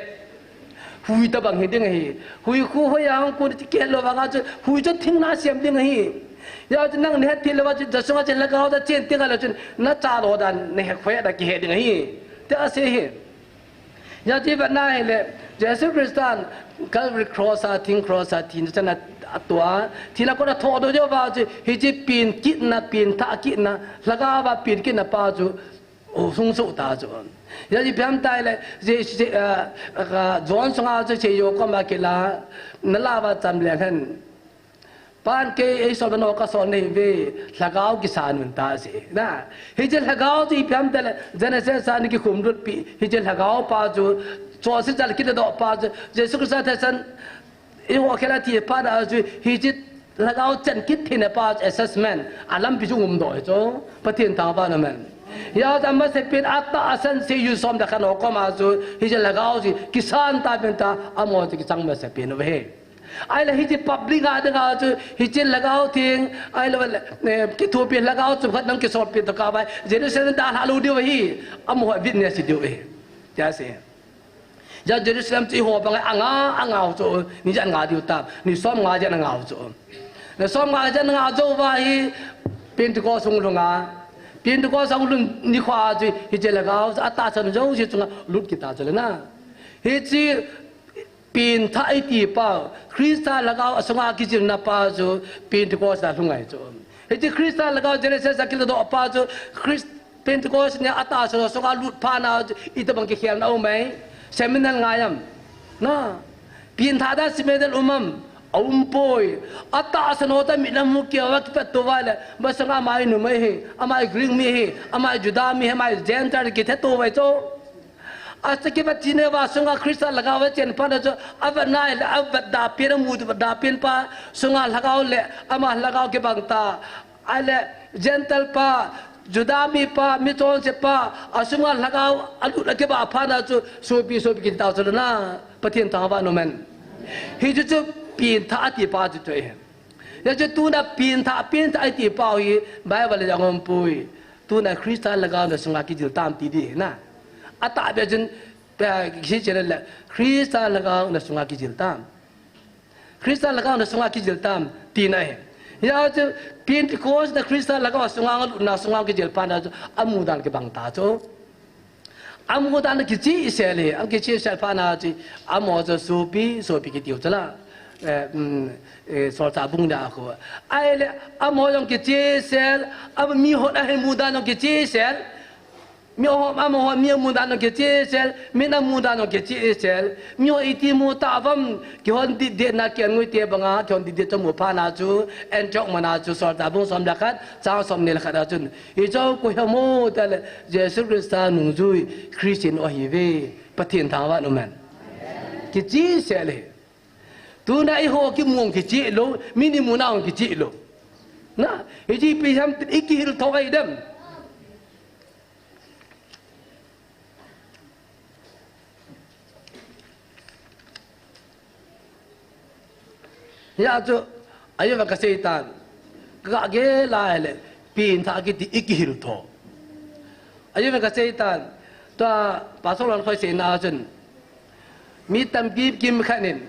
Hui tobang hi ding ahi. Hui khu hoi a hung kon ti keh lou vanga chu hui chu thing na sem ding ahi. Hia chu nang nahet thei lou va chu, ja sunga chu lhagao chu achen teng ahile chun nachalo dan nahe khoi a kihe ding ahi. Ti asei ahi. Hijeh a chu ivet na hile, Jesu Christan Calvary Cross a, thing cross a, thina chan a, atua, thina kon a thodoh jeh uva chu, hiche peng kitna, pengthah kitna, lhagao va peng kitna pa chu, hung soh ta chu. Hijeh a chu ipi ham itile, je, je, ah, ah, John sunga chu hiche Johan koma kila, nalah uva cham leng hen. Pan kei eisol bang a kasol nahi uve, lhagao kisan un ati asei. Na, hiche lhagao chu ipi ham itile, Genesis a ana kikhum lut pi, hiche lhagao pa chu, chonset jal kiladoh pa chu, Jesu Christa thachan, eiho khel a thi phat a chu, hiche Lhagao chan kit theina pa chu assessment, alampi chu umdoh ahi chu. Pathen thangvah in umhen. Hijeh a chu amasapen a tahsan seiyun som le khat ho koma chu, hiche lhagao chu kisan tapen ta, amaho chu kichang masapen u ahi. Ahile hiche public a dinga chu, hiche lhagao theng, ahile, eh, kithopi lhagao chu khat nang kisolpi to kavai, Jerusalem dalha lou diu ahi, amaho witness diu ahi. Tia asei. Hijeh a Jerusalem chu eiho banga, anga, angau chu, ni ijat nga diu tam, ni som nga ijat angau chu. Ni som nga ijat nga jou uva hi Pentecost hung lhunga. Pentecost hung lhun nikho a chu, hiche lhagao chu atahsan jouse chunga lut kit ta chu le na. Hiche pengthah iti pa, Christa lhagao asunga kijilna pa chu Pentecost a lhung ahi chu. Hiche Christa lhagao Genesis a kiladoh pa chu, Christ Pentecost nia atahsan ho sunga lut phat na chu itobang kikhelna um em? Seminal ngai am? Na. Pengthah dan seminal um am? Aumpoi. Atahsan ho toh mit a mu keuva kipat to uva le, masanga ama hi numei hi, ama hi Greek mi hi, ama hi Juda mi hi, ama hi Gentile kithe to uva chu. Acha kipat china uva sunga Christa lhagao a chen phat na chu, avet nai le, avet da pen, amu da pen pa, sunga lhagao le, ama lhagao kibang ta. Ahile, Gentile pa, Juda mi pa, mi chonse pa, asunga lhagao alut a kibah phat na chu, sopi, sopi kiti ta chu le na, Pathen thangvah in umhen. Hichu chu pengthah ati pa chu chu ahi. Hijeh chun tuna pengthah, pengthah iti pau hi Bible a jong umpoi. Tuna Christa lhagao nasunga kijil tam ti ding ahi na. Atahbeh chun, eh, kiche le le, Christa lhagao nasunga kijil tam. Christa lhagao nasunga kijil tam, tina ahi. Hijeh chun Pentecost na Christa lhagao sunga, alutna sunga kijil phat na chu, amudan kibang ta chu. Amudan kichehsel e, akichehsel phat na chu, amaho chu sopi, sopi kitiu chu la. Eh, um, eh, Solchah bung nia khu. Ahile, amaho jong kichehsel, ama mihon ahin mudan jong kichehsel. Miho, amaho, mi amudan jong kichehsel, min amudan jong kichehsel. Miho iti mu tauvam, kihondit detna kian ngui te banga, kihondit det chu amu phat na chu, Antioch mun a chu, Solchah bung som le khat, chang som ni le khat a chun. Hichu koi ham itile, Jesu Christa nungjui Christian u ahiuve, Pathen thangvah in umhen. Kichehsel e. Tuna eiho kimu kicheh lou, min imuna kicheh lou. Na, hiche ipi ham ti ikihil tho ahi dem. Hijeh chun, ajeh a kasei tan, kagel a ahile, pengthah kiti ikihil tho. Ajeh a kasei tan, tua Pastor Lal khoi seina a chun, mi tampi kimkhat in,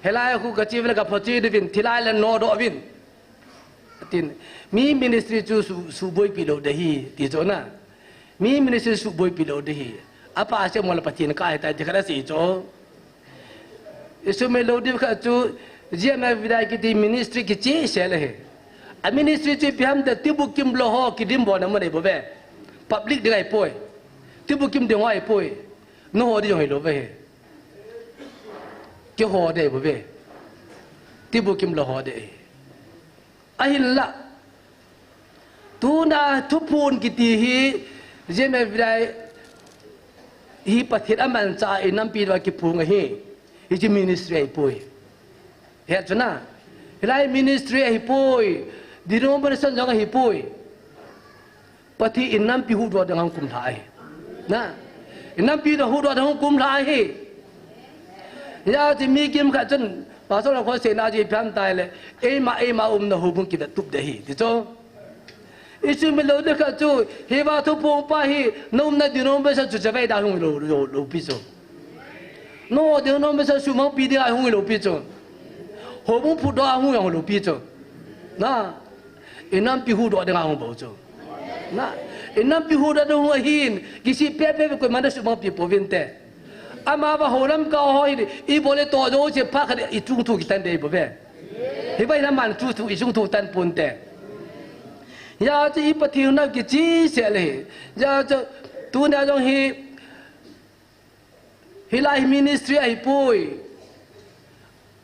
hilai khu kache uvin, kaphache uvin, thilai le nodoh uvin. Atin, mi ministry chu su, suboipi lou ding ahi, ti chu na. Mi ministry suboipi lou ding ahi. Apa se mo la Pathen ka ahitai ti khat asei chu. Isumil lou ding khat chu, G M F Vidya kiti ministry kichehsel ahi. A ministry chu ipi ham itile tibukim lou ho kidimbolna mun ahi bouve. Public ding ahipoi. Tibukim ding ho ahipoi. Nangho ding jong hilou ve ahi. Keiho ding ahi bouve. Tibukim lou ho ding ahi. Ahinla, tuna thuphon kiti hi, G M F Vidya hi Pathen amanchah a inampi uva kiphong ahi. Hiche ministry ahipoi. Hiche chu na. Hilai ministry ahipoi. Denomination jong ahipoi. Pathen inampi huhdoh ding ahung kumlha ahi. Na. Inampi huhdoh ding ahung kumlha ahi. Hijeh chun mi kimkhat chun, Pastor Lal khoi seina chu ipi ham itile, eima, eima umna houbung kivettup ding ahi, ti chu. Isumil lou ding khat chu, hiva thuphon pa hi, na umna denomination chu chavei dan hung lou, lou, lou pi chu. Nangho denomination sumangpi ding ahung lou pi chu. Houbung phutdoh ahung lou pi chu. Na. Inampi huhdoh ding ahung bou chu. Na. Inampi huhdoh ding hung ahin, kisih pepe koiman nasumangpi pouvinte. Amavang houlamkai ho hin, ibol le toh jouse phat khat ichung thu kitan ding ahi bouve. Hiva hin aman chu thu ichung thu tan ponte. Hijeh chun i Pathen u nau kichehsel ahi. Hijeh chun tuna jong hi, hilai hi ministry ahipoi.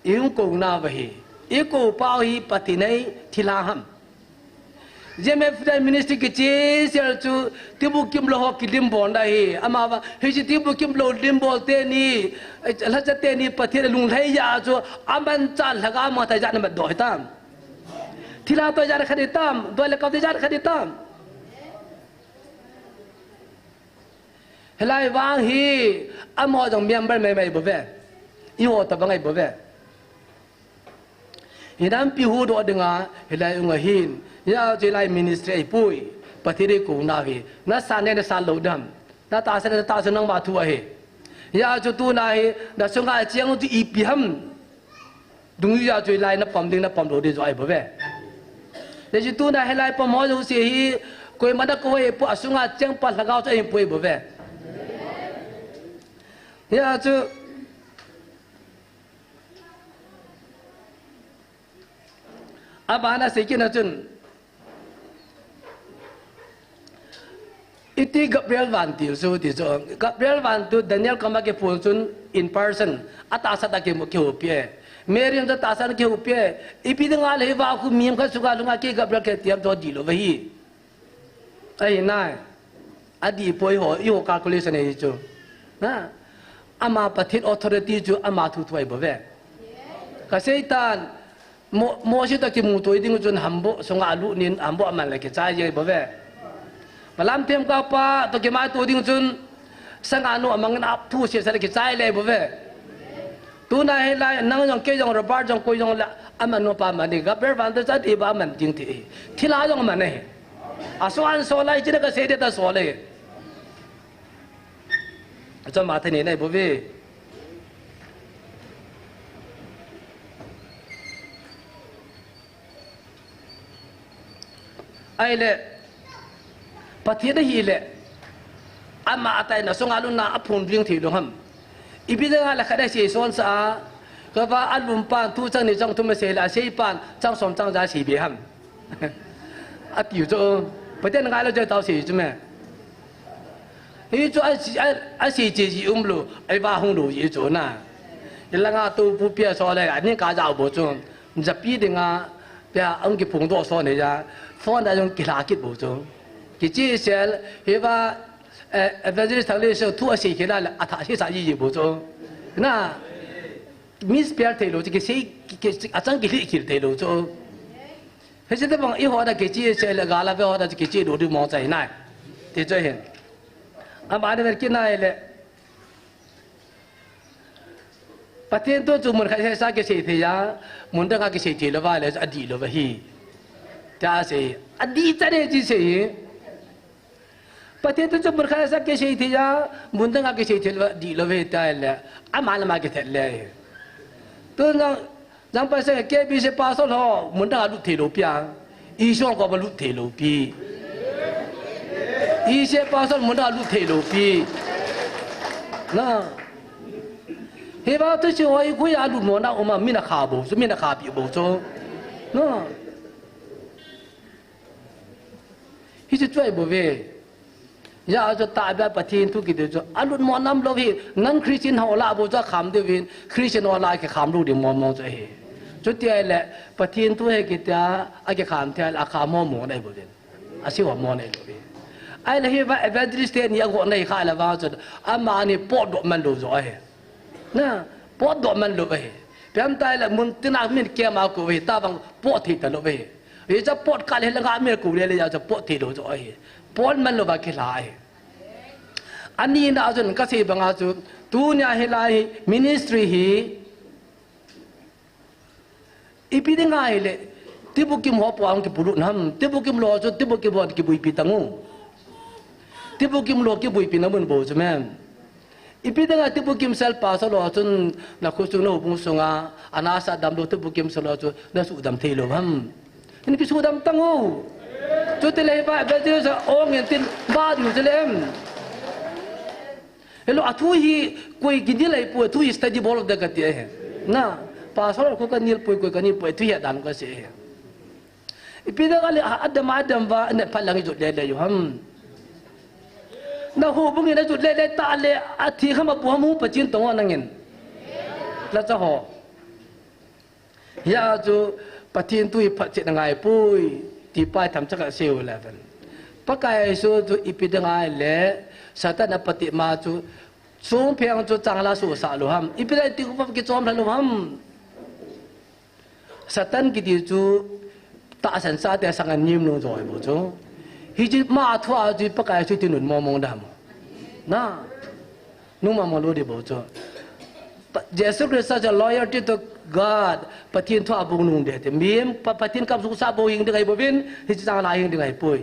Ihung kou nauva hi. Ikou pau hi Pathen ahi thilha ham. G M F Vidya ministry kichehsel chu tibukim lou ho kidimbolna ahi. Amavang hiche tibukim lou dimbol teni, lhacha teni Pathen alunglhai jeh a chu amanchah lhagao mangthah jeh a namatdoh hitam. Thilha toh ijat khat hitam, doi le kap toh ijat khat hitam. Hilai vang hi, amaho jong member maimai bou ve. Eiho tobang ahi bou ve. Hinampi huhdoh dinga, hilai um ahin. Hijeh chun hilai ministry ahipoi. Pathen in eikouna hi. Nasan le nasan lou ding ham. Natahsan le natahsan nangma thu ahi. Hijeh chun tuna hi, nasunga cheng chu ipi ham. Dungjuiya chu hilai napom ding napom lou ding joh ahi bou ve. Hijeh chun tuna hilai pom ho jouse hi, koima nakou ahipoi, asunga cheng pa lhagao chu ahipoi bou ve. Hijeh chun, abana seikit na chun, iti Gabriel vantil chu ti chu. Gabriel vantil Daniel koma kiphon chun in person, atahsa tah a kimu, kihoupi e. Mary in chu atahsa tah a kihoupi e. Ipi dinga le hiva khu mi khat sunga lunga kei Gabriel kati ham chu dihlou ahi. Ahi nai. Adih poi eiho, eiho calculation ahi chu. Na. Ama Pathen authority chu ama thuthu ahi bou ve. Kaseitan, Mo-, Mose toh kimuto ding chun hambuh sunga alut in, hambuh aman le kichai jeng bou ve. Balaam themgao pa toh kimaito ding chun, sanga nu amangin aphu sesa le kichai le bou ve. Tuna hilai, nang jong, kei jong, Robert jong, koi jong le, aman nu pa man ding. Gabriel vantil chu adih bou aman ding ti. Thilha jong aman e. Aso an so lai, china kasei ding ta so le. Achu ama thei nei nei bou ve. Ahile, Pathen ahile, ama atai nasunga lutna aphon ding thei lou ham. Ipi dinga le khat asei son sa a, kava alum pan thu chang ni chang thum asei le asei pan chang som chang ja asei be ham. Ati u chu, Pathen ngailou chu tao sei chu me. Hichu a, a, asei che ji umlou, ahivang hung lou ji chu na. Ilanga tu pu pia so le, ani ka ja bou chu. Japi dinga, pia ang kiphongdoh son hi ja. Phone a jong kilha kit bou chu. Kichehsel, hiva, eh, Evangelist Thangleisang thu asei khel a le, atha sei sa ji ji bou chu. Na, miss pial thei lou chu, kisei, ki, ki, achang kilhih khel thei lou chu. Hiche tobang eiho a kichehsel le gal a ve ho a kicheh doh ding mong chai nai. Ti chu ahin. Abana vel kit nai le. Pathen thu chu mun khat sesa kisei thei a, mun danga kisei thei lou va le, adih lou va hi. Tia sei, adih chan e ti sei hi. Pathen thu chu mun khat sesa kisei thei a, mun danga kisei thei lou va, dih lou va hi tia le, ama le ama kithet le. Tu jang, jang pastor, K B C pastor ho, mun danga lut thei lou pi a. Isong koma lut thei lou pi. Ise pastor mun a lut thei lou pi. Na. Hiva thu chu hoi koi a lut mo na uma mina kha bou chu, mina kha pi bou chu. Na. Hichu chu ahi bou ve. Hijeh chun tahbeh a Pathen thu kiti chu alut mo nam lou hi, non Christian ho lah bou chu akham diu vin, Christian ho lah kikham lou ding mong mong chu ahi. Chuti ahile, Pathen thu hi kitia, akikham thei le akham mo mo na ahi bou vin. Asei ho mo na ahi bou vin. Ahile hiva evangelist teni agot na hi kha le vang chun, amani potdoh man lou joh ahi. Na, potdoh man lou ahi. Piam tai le mun tina min kema kou ahi, tabang pot thei talou ahi. Hicha pot kal hi langa min kou le le ya cha pot thei lou joh ahi. Pot man lou va kilha ahi. Ani na chun kasei banga chu, tunia hilai ministry hi, ipi dinga hile, tibukim ho pua hung kipulut nam, tibukim lou chu, tibukim ho kibuipi tangu. Tibukim lou kibuipi na mun bou chu mem. Ipi dinga tibukim sel pastor lou chun, na khosung na houbung sunga, ana sa dam lou tibukim sel lou chu, na sudam thei lou ham. Hin kisudam tangu. Chuti le hiva, evangelist ong in tin, ba diu chu le em. Hello, athu hi koi kinel ahipoi, athu hi study bol de kati ahi. Na, pastor khu kanel poi, koi kanel poi, athu hi adan kasei ahi. Ipi dinga le, a, adam, adam va, ne phalang jot le le u ham. Na houbung in ajot le le ta le, athi kham apu ham hu pachin tong nangin. La cha ho. Hijeh chun Pathen thu hi phatchetna ngai poi, ti pa themcha kasei u le ven. Pakai Jesu chu ipi dinga le, Satan apatep ma chu, songpheng chu chang la suhsah lou ham. Ipi dinga ti khu kichom lha lou ham. Satan kiti chu, Tahsan chate sang a nim nung jo ahi bou chu. Hiche ma thua chu Pakai chu ti nung mong mong dam. Na. Nung mong mong lou ding bou chu. Pa-, Jesu Christa chu loyalty to God. Pathen thua bou nung ding ti. Mihem Pa-, Pathen kap sung sa bou hing ding ahi bouvin. Hiche chang la hing ding ahi poi.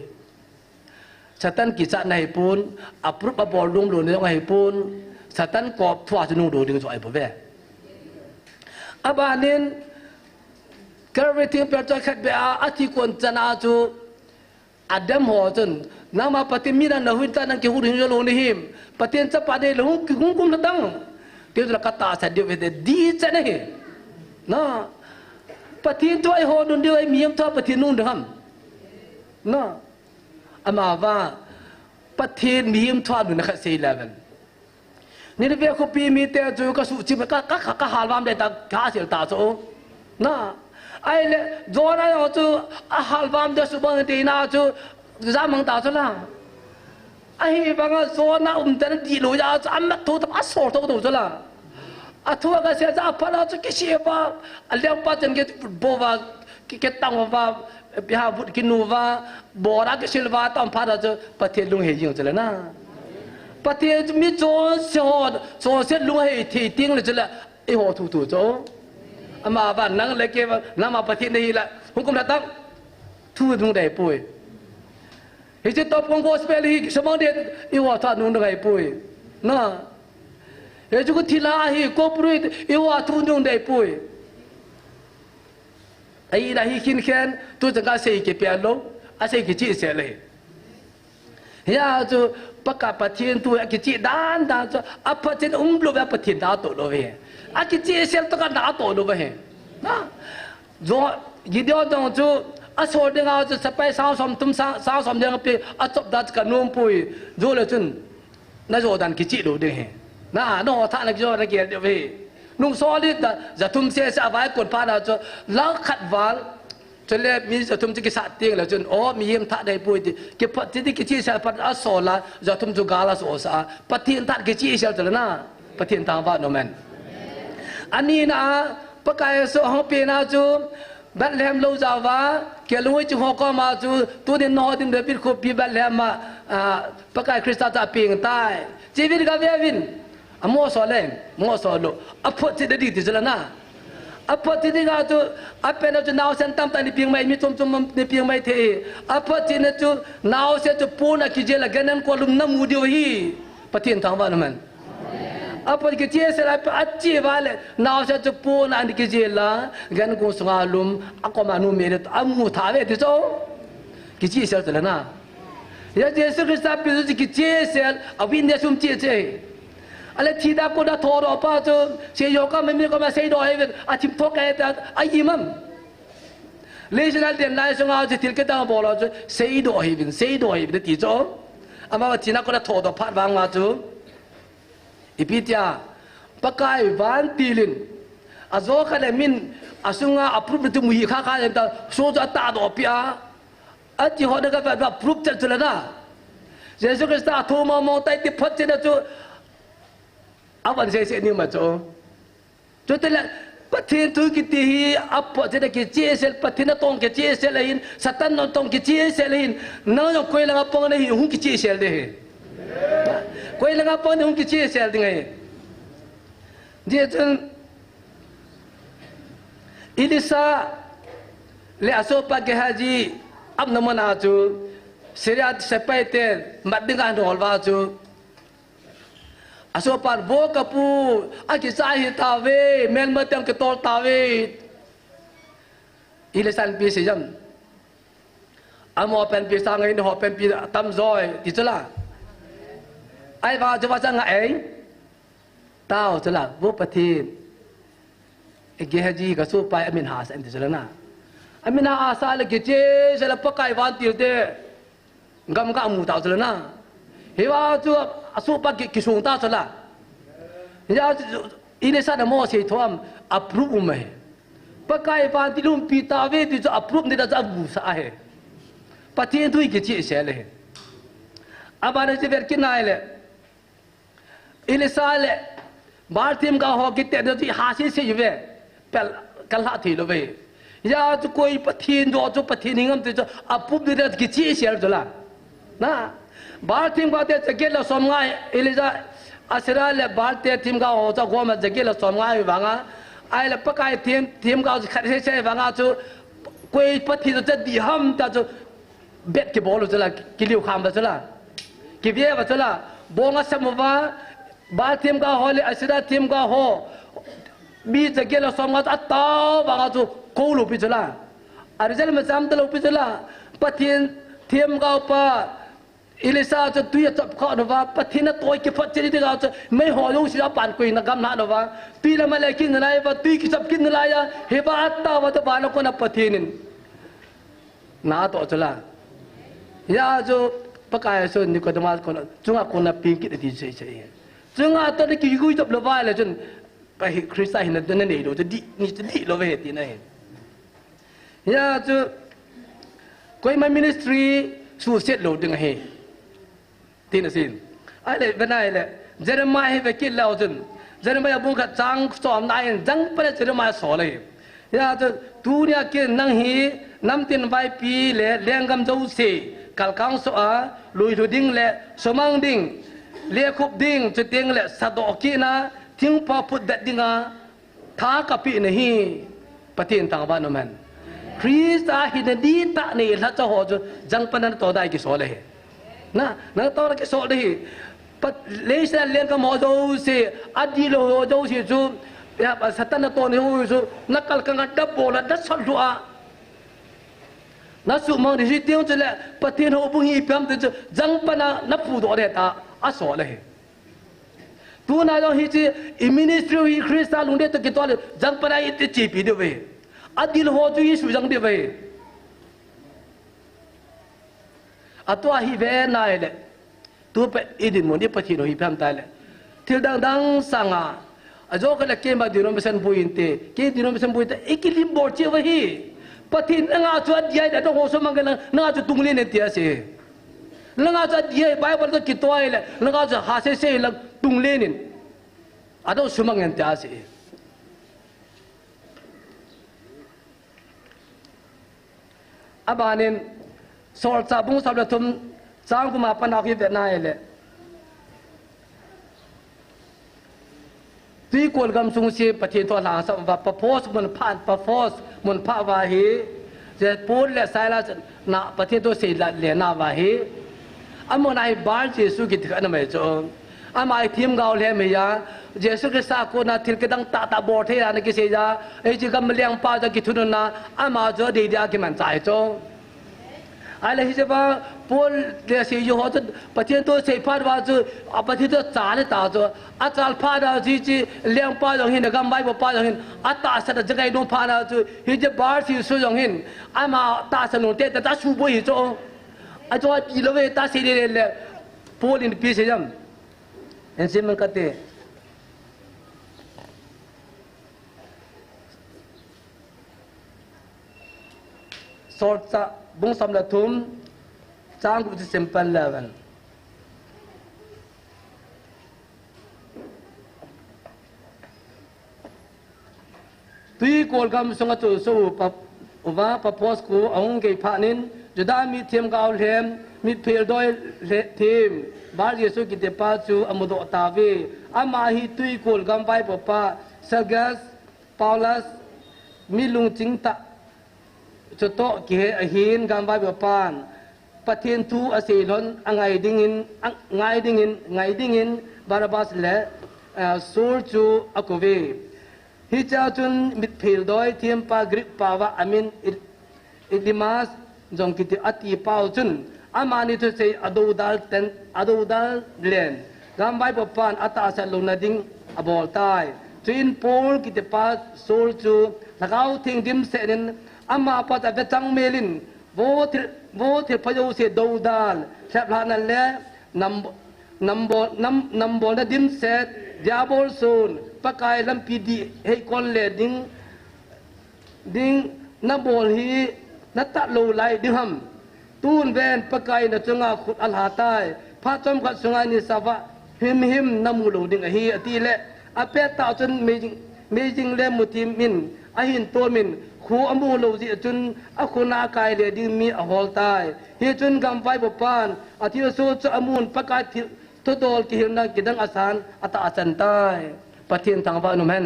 Satan kichatna ahipon, approve abol nom louna jong ahipon, Satan kop thua chu nung lou ding chu ahi bouve. Abanin, Calvary thingpel chu khat beh a, athi kon chan a chu, Adam ho chun, nangma Pathen mi nang nahin ta nang kihou hing jou lou nahim, Pathen chapa nahile hung, hung kum lha tang. Kei chu la katahsan diu ve te, dichat ahi. Na, Pathen thua eiho nung diu ahi, mihem thua Pathen nung ding ham. Na. Amavang, Pathen mihem thua nunna khat sei le ven. Nineveh khopi mite chu ka suhchim, ka, ka, ka, ka halvam ding ta, ka sel ta chu. Na, ahile, Jonah jong chu, ahalvam ding suhbang ding na chu, jamang ta chu la. Ahivanga Jonah umchan dihlou jeh a chu, amat tho tam, asol tho tho chu la. Athu akasei jeh a aphat a chu kisih uva, alengpa chan kibol uva, ki, kitang uva, Piha vut kinu uva, bora kisil uva, tam phat a chu Pathen lunghei jing chu le na. Pathen chu mi chonse ho, chonse lunghei thei teng le chu le, eiho thu thu chu. Amavang nang le kei vang, nangma Pathen nahi le, hung kum lha tang. Thu nung ding ahi poi. Hiche top kong gospel hi, kisamang ding, eiho thua nung ding ahi poi. Na. Hiche khu thilha hi, copyright, eiho thu nung ding ahi poi. Ahina hi khin khen, tu chang ka sei kipel lou, asei kichehsel ahi. Hia chu Pakai Pathen thu akicheh dan dan chu, aphat chan um lou ve, Pathen da toh lou ve. Akichehsel toh ka da toh lou ve. Ha? Jo, Gideon jong chu, asol ding a chu, sepai sang som thum sang, sang som ding a pe, achop da chu ka nom poi. Jole chun, Na jo dan kicheh lou ding ahi. Na, na ho thah na kijo na gel ding ahi. Nung sol in da, ja thum sese a vaikon phat na chu, lakh khat val. Chule mi ja thum chu kisat teng le chun, o, mihem thah ding ahi poi ti. Kiphot ti, ti kichehsel phat a sol a, ja thum chu gal a sol sa a. Pathen thah kichehsel chu le na. Pathen thangvah in um hen. Ani na, Pakai Jesu hung pen a chu, Bethlehem lou jao va, Kalvari chu ho koma chu, tunin nangho din David khopi Bethlehem a, a, Pakai Christa chu apeng tai. Chevin gave uvin. Amo so le, mo so lo. Aphotchetna ding ti chu le na. Aphotchetna ding a chu, apen a chu naosen tamtah ana peng mai, mi chom chom ana peng mai thei. Aphotchetna chu, naosen chu pon a kijel a gan an ko lum na mu diu ahi. Pathen thangvah in um hen. Aphot kichehsel a, ache uva le, naosen chu pon a ana kijel a, gan kong sunga lum, akoma numei le, amu tha ve ti chu. Kichehsel chu le na. Hia Jesu Christa pen chu kichehsel, a witness um cheh cheh. Ahile thina kona thodoh pa chu, seijuh koma mi koma seidoh hih uvin, athim thok ahi ta, a imam. Leiset a den lai sunga chu thil kidang bol a chu, seidoh hih uvin, seidoh hih uvin ti chu. Ama thina kona thodoh phat vang ma chu. Ipi tia, Pakai vantil in, ajo khat le min, asunga approve na chu mu hi kha kha jeng ta, so chu atahdoh peh a, ati ho na ka va, va proof chet chu le na. Jesu Christa athu mong mong tai ti photchetna chu, avan sei sei ni ma chu. Chutile, Pathen thu kiti hi, aphotchetna kichehsel, Pathen natong kichehsel ahin, Satan natong kichehsel ahin, nang jong koi langa pang nahi, hung kichehsel ding ahi. Koi langa pang nahi, hung kichehsel ding ahi. Hijeh chun, Elisha le asopa Gehazi, apna mun a chu, Syria sepai ten, mat dinga ahol uva chu, Asopan, vo kapu, akicha ahi tauve, melma teng kitol tauve. Elisha in ipi asei em? Amaho panpi sang in, ho panpi tamjo e, ti chu la. Ahivang chu vachang a ei. Tao chu la, vo Pathen. Gehazi kasopa hi amin hahsa in ti chu la na. Amin hahsa le kichehsel a Pakai vantil te. Gam ga mu tau chu la na. Hiva chu asopa ki, kisung tau chu la. Hia chu Elisha in amo sei thom a proof um ahi. Pakai vantil umpi tauve ti chu a proof ni da chu amu sa ahi. Pathen thu hi kichehsel ahi. Abana chu vet kit nai le. Elisha le Baal themgao ho kiti na chu ha sei sei uve. Pel kalha thei lou ve. Hijeh chun koi Pathen jo chu Pathen hi ngam ti chu apup ding a kichih sel chu la. Na. Baal themgao te chaget le som nga Elijah, Asherah le Baal te themgao ho chu agom a chaget le som nga hi vanga. Ahile Pakai them, themgao chu khat sese hi vanga chu koi Pathen jo chu dih ham ta chu bet kibol u chu la, kiliu kham ba chu la. Kive ba chu la. Bong asam uva, Baal themgao ho le Asherah themgao ho. Mi chaget le som nga chu atao vanga chu kou lou pi chu la. A result ma cham ta lou pi chu la. Pathen themgao pa Elisha chu tui achop kha uva, Pathen a toi kiphot cheh ding a chu mei ho jouse apan koina gam na uva. Tui lam a le kin nalai uva, tui kichop kin nalai a, hiva atao uva chu vana kona Pathen in na atoh chu la. Hijeh chun Pakai chu Nicodemus kona, chunga kona peng kit ati sei sei. Chunga toh na kigui chop lou uva le chun, pa hi Christa hina na nei lou, chu dih, ni chu dih lou ve ti na hi. Hijeh chun, koima ministry suhset lou ding ahi. Tin asin. Ahile, ve nai le, Jeremiah hi ve kit leu chun, Jeremiah bung khat chang som na in, jang pan a Jeremiah sol ahi. Hijeh chun, tunia kin nang hi, namtin vaipi le, lenggam jouse, kalkang soh a, lui lhu ding le, sumang ding, lekhup ding, chuteng le, sadoh kit na, thingpha phut det ding a, tha kapeh nahi, Pathen thangvah in um hen. Christa hina dihtah nei lhacha ho chu jangpan a natoh ding kisol ahi. Na, natoh ding kisol ahi. Pat, leiset a lenggam ho jouse, adih lou ho jouse chu, ya, Satan natoh nei ho chu, nakalkang a, nabol a, nasot lhu a, nasumang ding hi teng chule, Pathen houbung hi ipi ham ti chu, jangpan a napudoh ding ta, asol ahi. Tuna jong hiche, i ministry hi Christa lungdei toh kitoh le, jangpan a i, i chepi diu ve. Adih lou ho chu i sujang diu ve. Atua hi ve nai le. Tu pet i dinmun i Pathen u hi phem tai le. Thil dang dang sanga. Ajo khat le keima denomination boi inte. Kei denomination boi inte. I kilim bol cheh uva hi. Pathen nanga chu adih a, adong ho sumang kit lang, nanga chu tunglen in tia asei. Nanga chu adih a, Bible toh kitoh le, nanga chu ha sei sei lang tunglen in. Adong sumang in tia asei. Abanin, Solchah bung som le thum, chang gup a pat na hi ve nai le. Twikol gamsung se Pathen thu alhangsap uva, Paphos mun pha, Paphos mun pha uva hi, je Paul le Silas na Pathen thu seilele na uva hi, amun a hi Bar Jesu kiti khat ana um e chu. Ama hi themgao lhem ahi a, Jesu Christa kona thil kidang tahtah bol thei a ana kisei a, hiche gam lengpa chu kithunun a, ama chu adei dia kimanchah ahi chu. Ahile hiche pa, Paul le seijou ho chu, Pathen thu asei phat uva chu, a Pathen thu achal ahi ta chu, achal phat a chu hiche lengpa jong hin, agam vaipopa jong hin, atahsan a jagei nom phat a chu, hiche Bar Jesu jong hin, ama tahsan nom tah tah a asuboi ahi chu. Achu adih lou ve tia asei le le, Paul in ipi asei em. Ensim man kate. Solchah bung som le thum, chang gup chu sim pan le ven. Twikol gamsung a chu so u pa, uva Paphos kho ahung gei phat in, Juda mi themgao lhem, mitphel doi lhe-, them, Bar Jesu kiti pa chu amudoh tauve. Ama hi twikol gam vaipopa, Sergius Paulus, mi lungching tah, chutoh kihe ahin, gam vaipopan Pathen thu asei lhon angai dingin, angai dingin, ngai dingin Barnabas le, eh, Saul chu akouve. Hichea chun mitphel doi thempa Greek paova amin Elymas jong kiti ati pau chun, amani thusei adoudal ten, adoudal len, gam vaipopan atahsan louna ding abol tai. Chuin Paul kitipa Saul chu Lhagao Theng dimset in, amapa chu avechang mel in, vo thil, vo thilpha jouse doudal, lheplhahna le nam, nambol, nam, nambolna dimset, Diabol son, Pakai lampi dih heikon le ding, ding nabol hi natah lou lai ding ham. Tun ven Pakai nachunga khut alha tai. Phat chomkhat sunga nisava himhim namu lou ding ahi, ati le. Apet tah chun meijing, meijing le muthim in ahin tom in, Pu amu lou jeh chun akhut a kai le ding mi ahol tai. Hichun gamvaipopan athilsoh chu amun Pakai thil, thudol kihilna kidang asan atahsan tai. Pathen thangvah in umhen.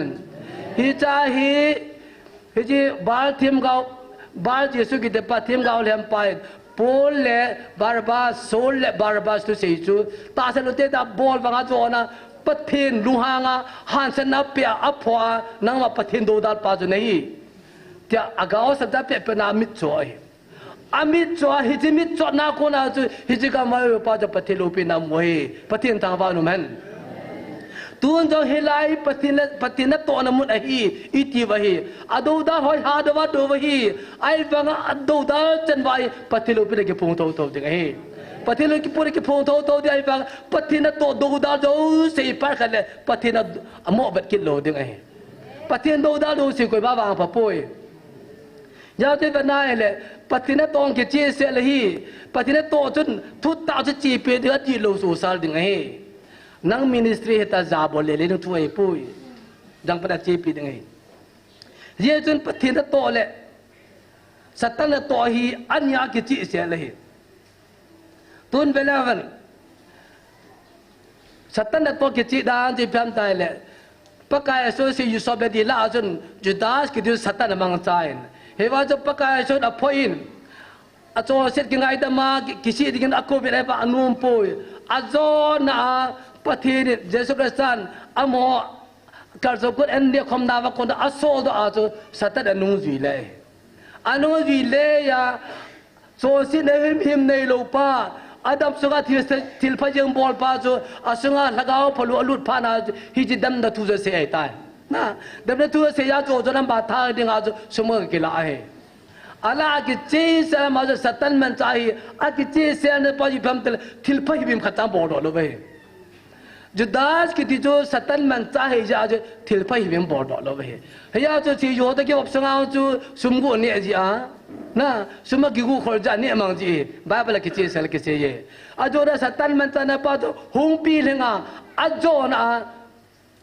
Hiche hi, hiche Baal themgao, Baal Jesu kitipa themgao lhempa in Paul le Barnabas, Saul le Barnabas thusei chu tahsan lote tabol vanga chona Pathen lunghanga hansanna pea aphoa nangma Pathen doudalpa chu nahi. Tia agaosapcha pehpehna mitcho ahi. Amitcho a, hiche mitchona kona chu hiche gamvaipopa chu Pathen loupina amu ahi. Pathen thangvah in umhen. Tun jong hilai Pathen, Pathen natohna mun ahi, itiuva hi. Adoudal hoi hadouva douva hi. Ahivanga adoudal chanva hi Pathen loupina kiphong thouthou ding ahi. Pathen loupina kiphong thouthou ding ahivang Pathen natoh doudal jouse hi phat khat le Pathen a, amoh vet kit lou ding ahi. Pathen doudal jouse koima vangpha poi. Jaote vana le, Pathen natoh kichehsel ahi, Pathen natoh chun thutah chu chepi ding ati lou sosal ding ahi. Nang ministry hita jabol le le nung thu ahipoi. Jangpana chepi ding ahi. Hijeh chun Pathen natoh le Satan natoh hi ania kichehsel ahi. Tun vele ven. Satan natoh kicheh dan chu ipi ham itile, Pakai associate Judas lah a chun Judas kiti chu Satan amangchan. Hiva chu Pakai associate aphoi in. Achonset kingaidam a ki, kisih dingin akouvin ahivang anompoi. Ajona a Pathen in Jesu Christan amaho kalsong kon an nekhomna uva kon asodoh a chu Satan anungjui le. Anungjui le a, chonsetna himhim neilou pa, adam sunga thil, thilpha jeng bolpa chu, asunga lhagao phalou alut phat na chu, hiche damna thu chu asei ahitai. Na, damna thu asei a chu, chu lam ba tha dinga chu, sum akila ahi. Alah a kichehsel ma chu Satan manchah ahi, akichehselna pa chu ipi ham itile, thilpha himhim khatcha aboldoh lou ahi. Judas kiti chu Satan manchah ahi jeh a chu thilpha himhim aboldoh lou ahi. Hijeh a chu hiche Juda kivop sunga chu sum gu neh jeh a. Na, sum akigu khol jeh a neh mang ji. Bible a kichehsel kisei e. Ajona Satan manchahna pa chu hung pilhing a, ajona a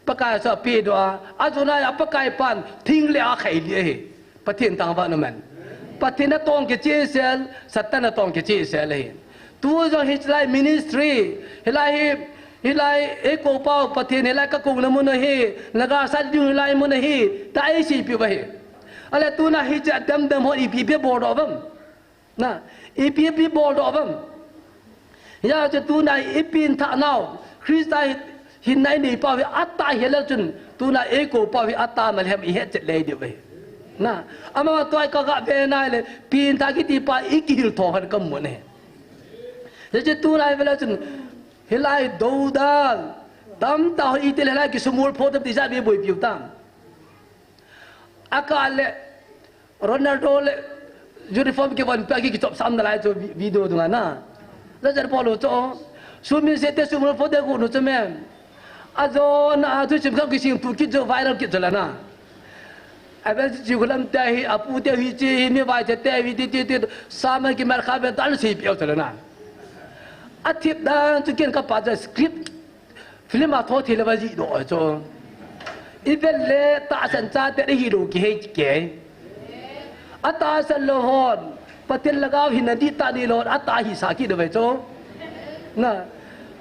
Pakai chu apedoh a, ajona a Pakai pan thing le a akhai lih ahi. Pathen thangvah in umhen. Pathen natoh kichehsel, Satan natoh kichehsel ahi. Tu jong hilai ministry, hilai hi, hilai eikoupa u Pathen, hilai kakouna mun ahi, nagasat ding hilai mun ahi, tia eiseipeh u ahi. Ahile tuna hiche adamdam hon ipi ipi aboldoh uvam. Na, ipi ipi aboldoh uvam. Hijeh chun tuna ipenthah nau, Christa hi, hinna inei pau hi atah hile chun, tuna eikoupa u hi atah malhem ihet chet le diu ahi. Na, ama tua hi kaga ve nai le, penthah kiti pa ikihil tho khat kamu ahi. Hijeh chun tuna hi vele chun, hilai doudal tamtah ho iti le hilai kisumol pho tam ti jat iboipiu tam. Akah le Ronaldo le uniform kivon peh a ki, kichop sam nalai chu vi-, video dunga na. La jar polo chu. Sumil se te sumil pho de gu nu chu mem. Ajona a thusim khang kisem tu kit chu viral kit chu la na. Avel chu khulam te hi, apu te hi chi hi, mi vai te te hi ti ti ti, sama kimer kha ven ta lu seipeh u chu la na. Athip dan chu ken kapa chu script. Film a tho thei le va jihdoh chu. Ivel le tahsan chate ihi lou kihei kei. Atahsan lou hon, Pathen lhagao hinna dihtah neilou hon, atah hisa kit uve chu. Na,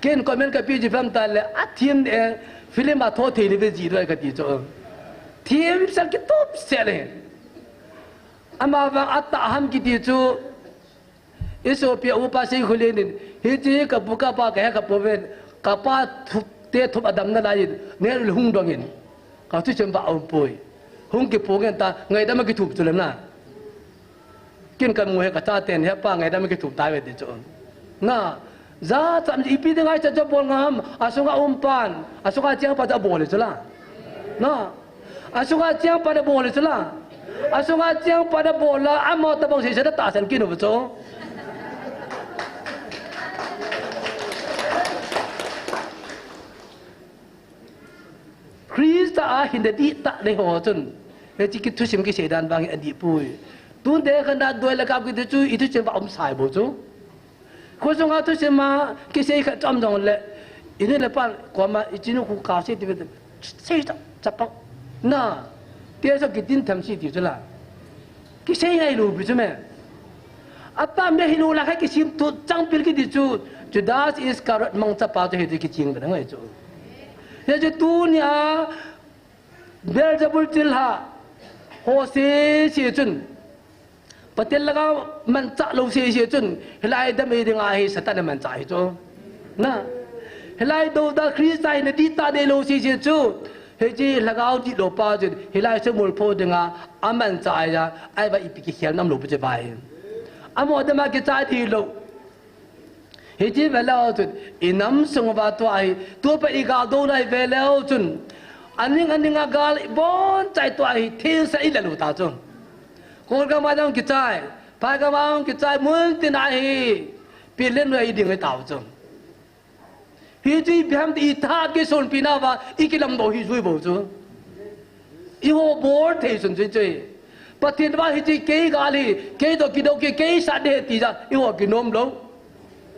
ken comment kapeh ji pam tale, athem e, film a tho thei le va jihdoh kati chu. Themsel kitup sel e. Amavang atah ham kiti chu. Isopi a upa Seikholen in, hiche hi kapu kapa kahe kha pouve, kapa thup te thup adam nalai in, Nehru le hung dong in, ka thusim vah aum poi. Hung kiphong in ta, ngaidam a kithup chu lem na. Ken kamu hi kachaten, hepa ngaidam a kithup tai ve ti chu. Na, jachat ipi dinga hiche chu abol ngam, asunga um pan, asunga cheng pa chu abol chu la. Na, asunga cheng pan abol chu la. Asunga cheng pan abol la, amaho tabang seisei na tahsan kit u chu. Christa a hinna dihtah nei ho chun, hiche kithusim kisei dan vang hi adih poi. Tun te khan na doi le kap kiti chu, ithusim vah um sai bou chu. Khosunga thusim a kisei khat chom jong le, inu le pa koma, ichinu khu ka sei ti ve, sei chap, chap pang. Na, te so kitin tham si ti chu la. kisei ngai lou pi chu me. Atam be hilou la kha kisim tu chang pil kiti chu, Judas Iscariot mangcha pa chu hichu kiching ve ngai chu. Hichu tunia Beelzebul chilha ho sese chun, Pathen lhagao manchah lou sese chun, hilai damna dinga hi Satan amanchah hi chu. Na, hilai dou da Christa hi na dihtah neilou sese chu, hiche lhagao dihlou pa chun, hilai chu mulpho dinga amanchah ahi a, ahivang ipi kikhelna umlou pi chu ahi. Amaho dama kichai thei lou. Hiche veleu chun, inam sung uva tua hi, tua pa igaldouna hi veleu chun, aning aning a gal ibonchauva tua hi, thilse ilah lou ta chu. Kolgam a jong kichai, phaigam a jong kichai, muntina hi, pilin noi ding hi tao chu. Hichu ipi ham ti itha kisonpi nauva, ikilamdoh hi jui bou chu. Eiho bol thei sun chu chu. Pathen va hiche kei gal hi, kei toh kidou kei, kei sat ding ahi ti ja, eiho kinom lou.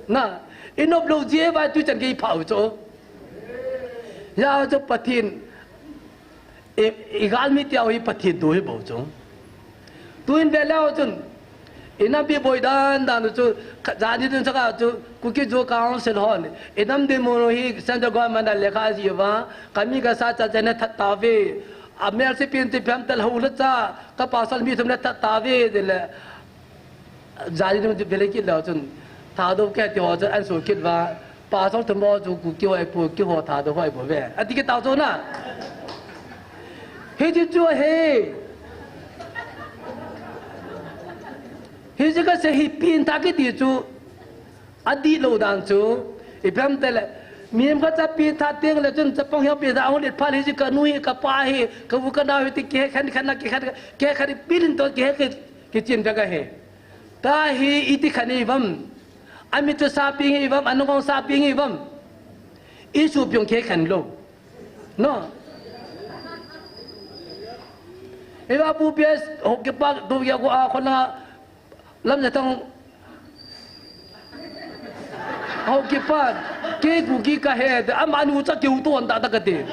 Na, inop lou jeh uva tuchan kei phau chu. Hijeh chun Pathen, i, igalmi teu hi Pathen thu hi bou chu. Tuin veleu chun, inampi boi dan dan chu, kha, jani dun saka chu, Kuki Zo Council hon, inam dinmun hi Central Government a lekha jih uva, kami kasa cha cha nathat tauve, amelse pen chu ipi ham itileh houlhacha, ka pastor mi thum nathat tauve, tile, jani dun chu vele kit leu chun, Thadou kiti ho chu ahin so kit uva, pastor thum ho chu Kuki ho ahipoi, Kuki ho Thadou ho ahipoi ve. Ati kit tau chu na. Hiche chu ahi. Hiche kasei hi pengthah kiti chu adihlou dan chu. Ipi ham itileh, mihem khat cha pengthah teng le chun chapang hiam pengthah ahung let phat le hiche kanu hi, kapa hi, ka u ka nao hi ti kihekhen khen na kikhen, kikhen pilin toh kihekhen kichin vek ahi. Tua hi iti khen ivam. Amit chu sa peng ivam, anung sa peng ivam. Isopi jong kikhen lou. No. Eiva pu P S, ho kipa, tu ya ko a khona, lam ja tang. Ho kipa, kei Kuki kahi, ama nu cha keu ton ta ta kati.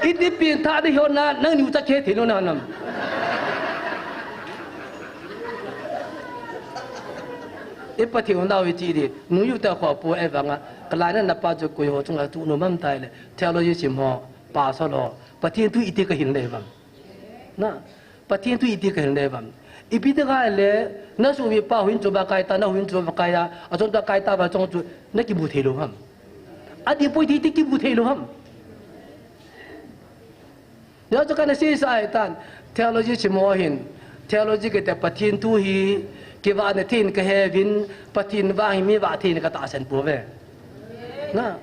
Iti pengthah ding hina, nang nu cha kei thei lou na nam. I Pathen nau ichi di, nu yu ta kho pu e vanga, kalai na na pa chu koi ho chunga tu nu mam tai le, theology sim ho, pastor ho, Pathen thu iti kahil le vang. Na, Pathen thu iti kahil le vang. Ipi ti ka le, na su vi pa hin chu ba kai ta, na hin chu ba kai a, a chon ta kai ta ba chong chu, na kimu thei lou ham. Adi poi ti ti kimu thei lou ham. Hijeh chun kana seisa ahitan, theology sim ho hin, theology kiti Pathen thu hi, kivahna thei in kahe uvin, Pathen vang hi mi vah thei in katahsan pouve. Na.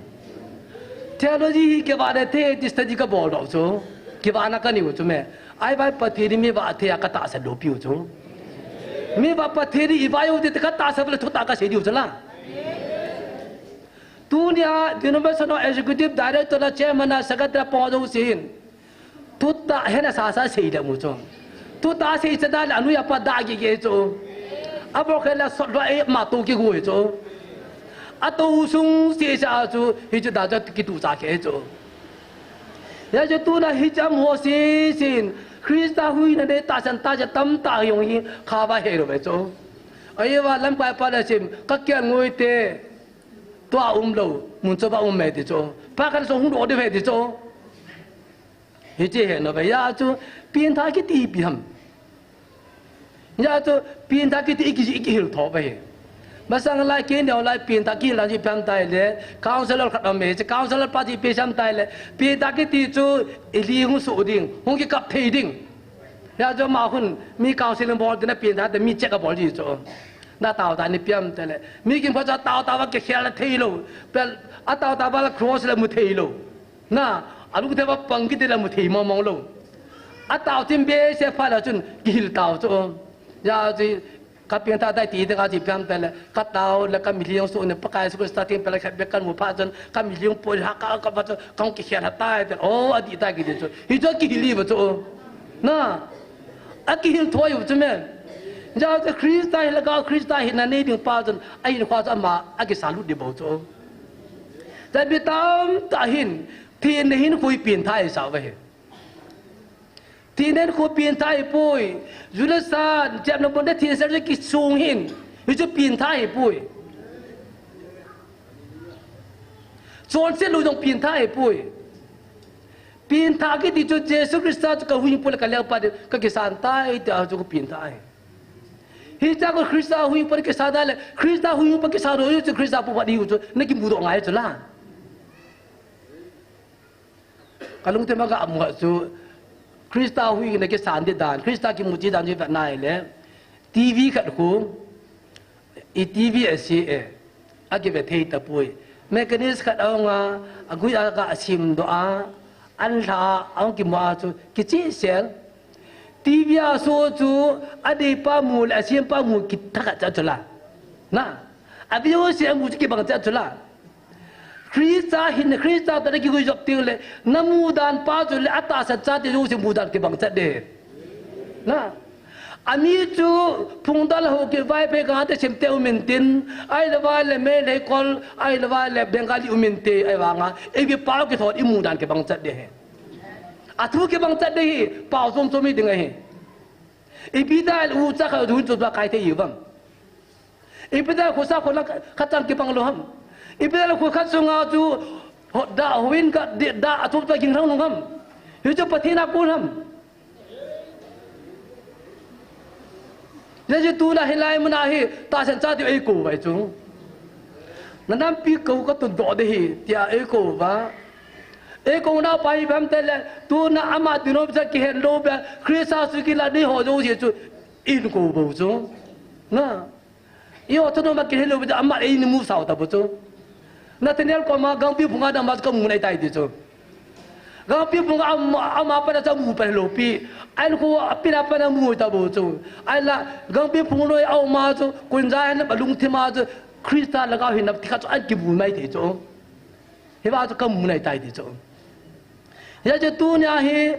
Theology hi kivahna thei ti study kabol doh chu, kivahna kanei u chu me. Ahivang Pathen hi mi vah thei a katahsan lou piu chu. Mi vah Pathen hi ivah u ti katahsan le thutah kasei diu chu la. Tunia denominational executive director na chairman na secretary pong jouse hin. Thutah hena sasa sei le mu chu. Thutah sei cha da le anu ya pa da gige chu. Abol khen la sot lou e ma to kigo chu. Ato sung se sa chu hichu da cha kitu cha khe chu. Hijeh chun tuna hiche amaho sese in Christa huhhingna nei tahsan tah cha tamtah hi jong hi kha va he lou ve chu. Ahivang lamkai pa na sim ka kiang ngoi te. Tua um lou, mun chu va um e ti chu. Phat khat sung hung doh diu ahi ti chu. Hiche hi na ve hijeh chun, pengthah kiti ipi ham. Hijeh chun, pengthah kiti iki, ikihil tho ve. Masang lai kei neo lai pengthah kihil a ji pam tai le, counselor khat um e, counselor pa ji pe sam tai le, pengthah kiti chu ili hung su ding, hung kikap thei ding. Hijeh chun ama khun mi counseling bol tina pengthah te mi check abol ji chu. Na tao ta ni piam te le. Mi kin pha cha tao tao va kikhel la thei lou. Pel a tao tao va la cross la mu thei lou. Na, a lung te va pang kiti la mu thei mong mong lou. A tao tin be se pha la chun kihil tao chu. Hijeh chun ka pengthah tai ti te ka ji piam te le. Ka tao le ka mitlhi jong su ne Pakai Jesu Christa tin pe la khat be kan mu pha chun ka mitlhi jong poi ha ka ka va chu ka kikhel ha tai te. Oh, adih tai kiti chu. Hichu kihil i va chu. Na, akihil thoi u chu me. Hijeh chun Christa hi lhagao Christa hinna nei ding pa chun, ahin kho chu ama, akisa lut ding bou chu. Chun mi tamtah hin, thina hin khui pengthah i sa u ahi. Thina hinkho pengthah ahipoi. Ju le sa, chepna bol le thina sel chu kisung ahin. Hichu pengthah ahipoi. Chonset lou jong pengthah ahipoi. Pengthah kiti chu Jesu Christa chu kahuhhingpu le kalengpa ding kakisan tai tia chu pengthah ahi. Hichea Christa huhhingpu le kisan tai le, Christa huhhingpu kisan ho chu Christa phat ihiu chu nakimudoh ngai chu la. Kalungthim a kamu chu, Christa huhhing nakisan ding dan, Christa kimu ding dan chu ivet nai le, T V khat khu, i T V ase e, akive thei tapoi. Mechanic khat ahunga, agui a kasemdoh a, anlha a, ahung kimu a chu, kicheh sel. T V a show chu, adeipa mu le, asempa mu, kithakhat cha chu la. Na, aviu se amu chu kibang cha chu la. Christa hin, Christa toh nakiguijop teng le, namudan pa chu le, atahsan chate jouse mudan kibang chat ding. Na. Ami chu phungdal ho kivaiphei kangte semte um intin, ahilou le Meitei kol, ahilou le Bengali um inte, ahivanga, ipi pao kithot imudan kibang chat ding ahi. Athu kibang chat ding ahi, pao chom chom iding ahi. Ipi dal u cha kha dun chu ba kai thei u ham. Ipi dal khosa khola khat chang kibang lou ham. Ipi dal kho khat sunga chu ho da houin ka de da a chu ta ging thang lou ham. Hichu Pathen a kon ham. Hijeh chun tuna hilai muna hi tahsan chate eikou uva chu. Nanampi kou katundoh ding ahi tia eikou uva. Eikou nau pa hi ipi ham itile tuna ama denomination kihen lou uva Christa chu kila ding ho jouse chu eikou bou chu. Na. Eiho thunoma kihe lou pi, ama eina musao tabou chu. Nathaniel koma gangpi phunga dam a chu kamu nai tai ti chu. Gangpi phunga ama, ama pana chu amu pan lou pi. Ahin khu apina pana mu tabou chu. Ahinla gangpi phung noi a uma chu, kunja hin alungthim a chu, Christa lhagao hin na ti khat chu ahin kimu mai thei chu. Hiva chu kamu nai tai ti chu. Hijeh chun tunia hi,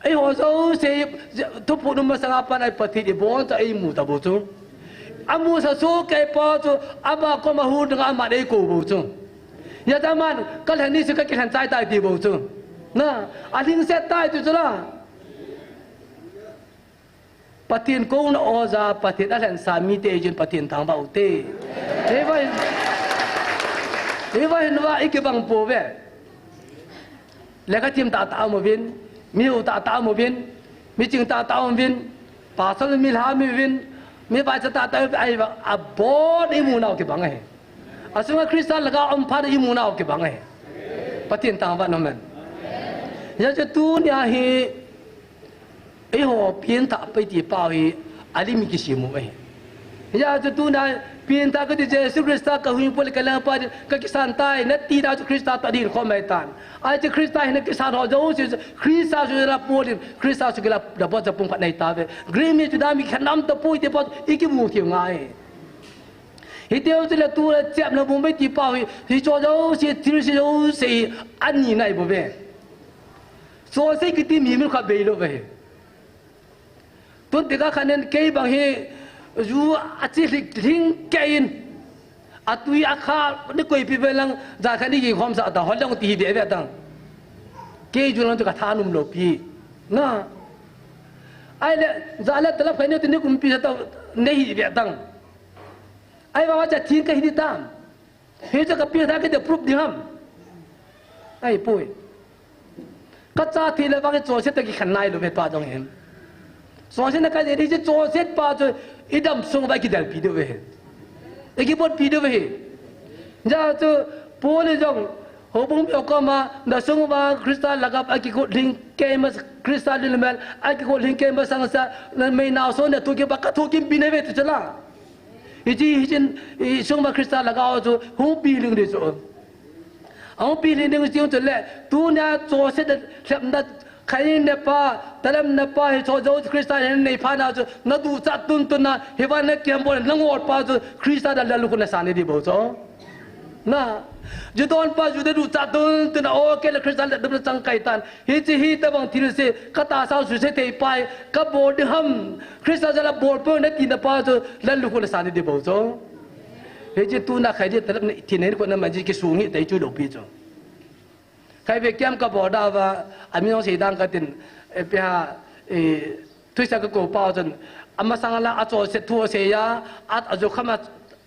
eiho jouse, thuphon um masanga pat a Pathen iboncha eimu tabou chu. Amusa sohkei pa chu, ama koma hung dinga aman eikou bou chu. Hijeh chun aman, kalhen ni chu kakilhen chai tai ti bou chu. Na, alhingset tai ti chu la. Pathen kouna oja, Pathen alhensa mite jin Pathen thangvah u te. Hiva hin, hiva hin va ikibang pouve. Lekha thiem tahtah aum uvin, mi hou tahtah aum uvin, mi ching tahtah aum uvin, pastor mi lha mi uvin, mi vaicha tahtah aum uvin, ahiva, abon imunau kibang ahi. Asunga Christa lhagao um phat imunau kibang ahi. Pathen thangvah in, amen. Hijeh chun tunia hi, eiho pengthah pai ti pao hi, alim kisem u ahi. Hijeh chun tuna pengthah kati Jesu Christa kahuhhingpu le kalengpa ding kakisan tai, nati na chu Christa toh ding khom mai tan. Ahi chu Christa hin nakisan ho jouse, Christa chu la pol in, Christa chu kila da bol cha pum khat nei tauve. Greek mi Juda mi khanam tapoi ti pa ikimu thei u ngai. Hiteu chule tule chepna bung bei ti pao hi, hicho jouse, thilse jouse hi, ani nai bouve. Chonset kiti mi min khat beilou ve. Tun tika khanin kei bang hi, ju achi lhing, lhing kei in. Atui akha, ni koipi ve lang, ja khat ni ging khom sa ta, hol lang ti hi ve ve tang. Kei ju lang chu katha nom lou pi. Na. Ahile, ja le talap khai ni tu ni kumpi sa ta, nei hi ve tang. Ahivang a cha thing kahi ding tam. Hichu kapengthah kati proof ding ham. Ahipoi. Kacha thei le vang hi chonset toh kikhen nai lou ve tua jong hin. Chonset na kahi ding chu chonset pa chu idam sung uva kidelpi diu ve. Ikibolpi diu ve. Hijeh chun Paul in jong houbung mi koma, nasung uva Christa lhagao akigot lhing keima, Christa lilmel akigot lhing keima sangsa, namei naosen na thukim pa kathukim peh uve ti chu la. Hiche, hiche, isung uva Christa lhagao chu hung pilhing ding chu. Ahung pilhing ding chu chule, tunia chonset lhepna, khaina pa, talemna pa, hicho jouse Christa hin nei phat na chu, naduchat tuntun na, hiva nakihambol, nangol pa chu, Christa da lallukhuh nasan ding bou chu. Na, ju don pa, ju da duchat tuntun na, o kei le Christa le dum na chang kai tan. Hiche hitobang thilse, katahsa u suse thei pai, kabol ding ham, Christa jal a bol poi nati na pa chu, lallukhuh nasan ding bou chu. Hiche tuna khai ding talap na thina hin ko na ma ji kisung hi tai chu lou pi chu. Khai ve kiam kabol da uva, ami jong sei dang katin, eh, ipi ham, eh, thusa ka kou pa chun, amasang la a cho se thu se ya, a, a jo kham a,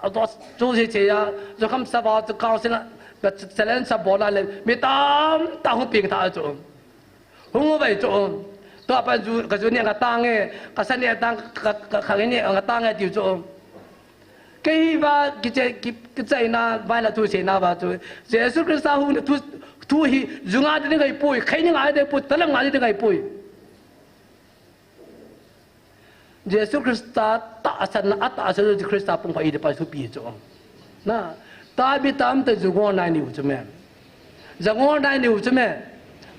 a cho, cho se se ya, jo kham sa ba chu kau se na, ka challenge sa bol a le, mi tam ta hung ping ta chu. Hung vai chu. To pa ju, ka ju ne ka tang e, ka sa ne tang, ka, ka, ka ne ka tang e ti chu. Kei va kiche, ki, kichaina, vai la thu se na va chu. Jesu Christa hung thu, thu hi, ju nga de ngai poi, khai ni ngai de poi, talam ngai de ngai poi. Jesu Christa tahsan na, a tahsan Jesu Christa pum kha i de pa su pi chu. Na, ta bi tam te ju ngo nai ni u chu me. Ju ngo nai ni u chu me.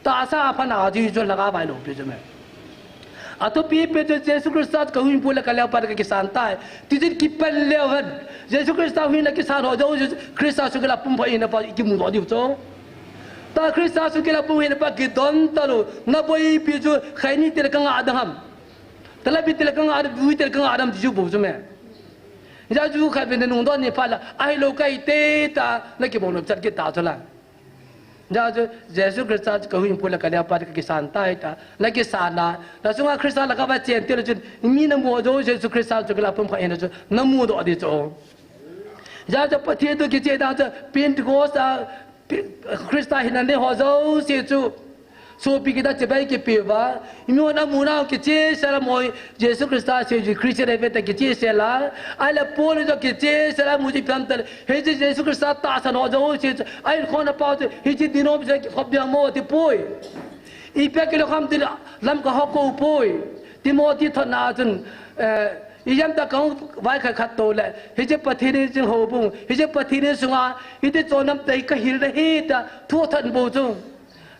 Tahsa a pha na ji chu la ka vai lo pi chu me. A thupi pen chu Jesu Christa ka huhhingpu le ka lengpa ka kisan tai. Ti jin kipan leu hen. Jesu Christa huhhing na kisan ho jo Jesu Christa su kila pum pha i na pa i kimu do diu chu. Ta Christa su kila pum hi na pa kidon ta lo. Na boipi chu khai ni te le ka nga dang ham. Tala bi te le ka nga dang, bui te le ka nga dang ti chu bo chu me. Ja ju kha ben nung don ni pha la. Ai lo kai te ta na ki bo no chat ki ta chu la. Ja chu Jesu Christa chu ka huhhingpu le ka lengpa ka kisan tai ta. Na kisan na. Na sunga Christa la ka va chen te le chu mi na mu do Jesu Christa chu kila pum kha i na chu. Na mu do di chu. Ja chu Pathen to kiche da chu Pentecost a Pi-, Christa hin a ne ho jouse chu. Sopi kita chibai kipe uva. Imi hon amu nau kichesel a mo Jesu Christa se ju Christian ve ta kichesel a. Ahile Paul in jo kichesel a mu ji piam ta le. Hiche Jesu Christa tahsan ho jouse chu. Ahin khon a pa chu. Hiche denomination kikhop dia mo ti poi. Ipi a kilo kham ti lam ka ho ko poi. Timothy thot na chun, eh, ijam ta kong vai khat khat to le. Hiche Pathen in jing houbung. Hiche Pathen in sunga. Hiti chonam tei ka hil na hi ta thu than bo chu.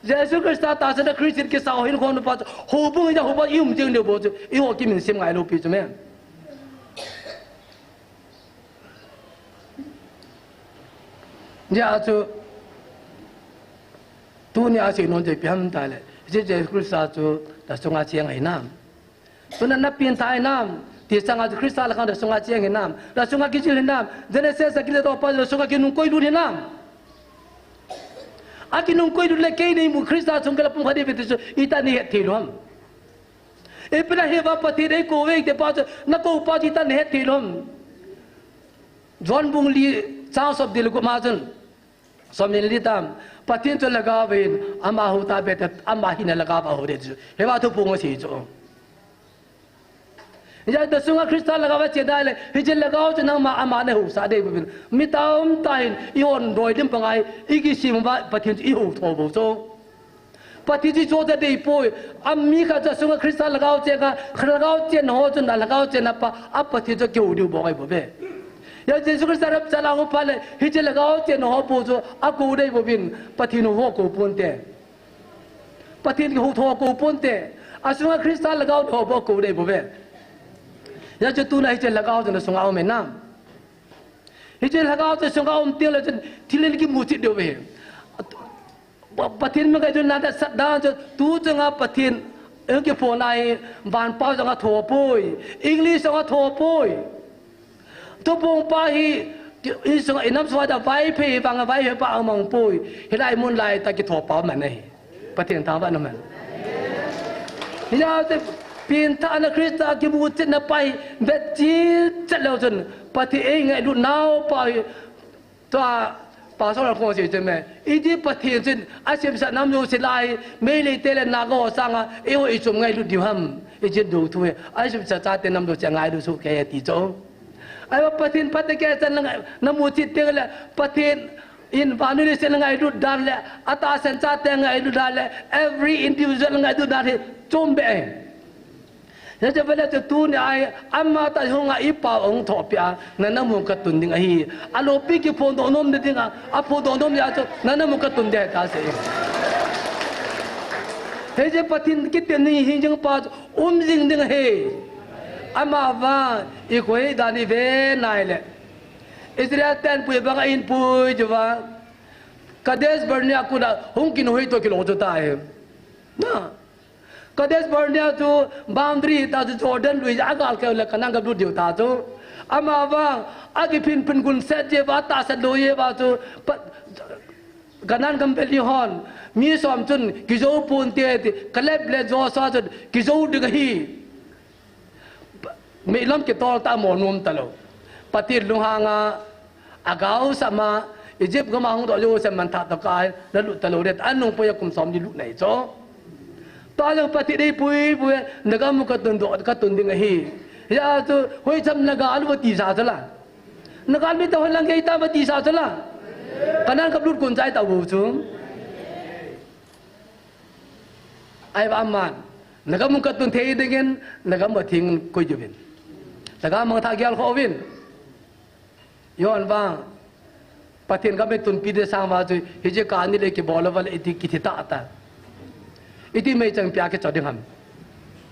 Jesu Christa tahsan a Christian kisa ho hin khon pa chu. Houbung hi ta houbung i um jing le bo chu. I ho kimin sim ngai lo pi chu me. Ja chu. Tuni a sei nom chu ipi ham ta le. Hiche Jesu Christa chu ta sunga cheng ahi nam. Tuna na pin thai nam, ti sanga Christa la khang da sunga cheng hi nam. Da sunga kijil hi nam. Genesis a kile to pa da sunga kinung koi lut hi nam. A kinung koi lut le kei nei mu Christa sung kala pum kha de ve ti chu, ita ni het thei lou ham. E pina he va Pathen ei ko ve te pa chu, na ko pa chu ita ni het thei lou ham. John bung li chang som dil ko ma chun. Som ni li tam, Pathen chu lhagao vin, ama hou ta be ta, ama hin lhagao va hou de chu. Hiva thu phung a si chu. Hijeh a ta sunga Christa lhagao va che dai le, hiche lhagao chu nangma ama na hou sa dei bouvin. Mi tam ta hin, i hon doi lim pa ngai, i kisim va Pathen chu i hou tho bou chu. Pathen chu i cho ta dei poi. A mi khat chu sunga Christa lhagao che kha, lhagao che na ho chun a lhagao che na pa, a Pathen chu kihou diu bou ngai bou ve. Hijeh a Jesu Christa rapture a hou phat le, hiche lhagao che na ho bou chu, a kou dei bouvin, Pathen hou ho kou pon te. Pathen kihou tho kou pon te. A sunga Christa lhagao ho bou kou dei bou ve. Hijeh a chu tuna hiche lhagao chu na sunga um e nam. Hiche lhagao chu sunga um teng le chun thil in kimu chit diu ve. Pa-, Pathen mi ngailutna ta sat dan chu, tu chunga Pathen, eh, kiphonna hi, van pa chunga tho poi, English chunga tho poi. Thupong pa hi, i sunga, i nam sunga ta Vaiphei vang, Vaiphei pa amang poi. Hilai mun lai ta kitho pa man ahi. Pathen thangvah na man. Hijeh a chu, pin tha na Christa kimu chit na pa hi, vet chit chet leu chun, Pathen ei ngailut nau pa hi, Tua, Pastor a kong sei chu me. Iti Pathen chun, a semsah nam jouse lai, Meitei te le Naga ho sanga, eiho i chom ngailut diu ham. I chin dou thu e. A semsah chate nam jouse ngailut soh kei e ti chu. Ahivang Pathen phatechan na, na mu chit teng le, Pathen in vannoi leiset ngailut dan le, a tahsan chate ngailut dan le, every individual ngailut dan hi chom be e. Hijeh a chu tuni a hi, ama ta hunga i pao hung thopia, na nam u ka tun ding ahi. A lopi kiphondoh nom ding a, a phondoh nom a chu, na nam u ka tun ding ta sei. Hijeh a Pathen kiti ni hi jing pa chu, um jing ding ahi. Ama vang, i koi dan i ve nai le. Israel ten pui bang a in pui chu va. Kadesh Barnea kuna hung kin hoi to kilo chu ta e. Na. Kadesh Barnea chu boundary ta chu Jordan lui a gal keu le Canaan gam lut diu ta chu. Ama vang, a kiphin phin gun set je va ta set lo je va chu pa, Canaan gam valley hon, mi som chun kijou ponte ti, Caleb le Joshua chun kijou ding ahi. Meilam kitol ta mo nom talou. Pathen lunghang a, agao sama, Egypt gam a hung doh jou sem man tha to kai, na lut talou det, anung poi a kum som ni lut nei cho. Ta jong Pathen ei pui pui, na gam u ka tun doh, ka tun ding ahi. Hia chu, hoi cham na ga alu ti sa chu la. Na gal mi ta hoi lang gei ta ba ti sa chu la. Canaan gam lut kon chai ta u chu. Ahivang man, na gam u ka tun thei dingin, na gam u theng koi uvin. Na gam mang tha gel kho uvin. Hijeh vang, Pathen gam i tunpi ding sang uva chu, hiche kani le kibol uva le iti kithi ta ta. Iti meichang pia kicho ding ham.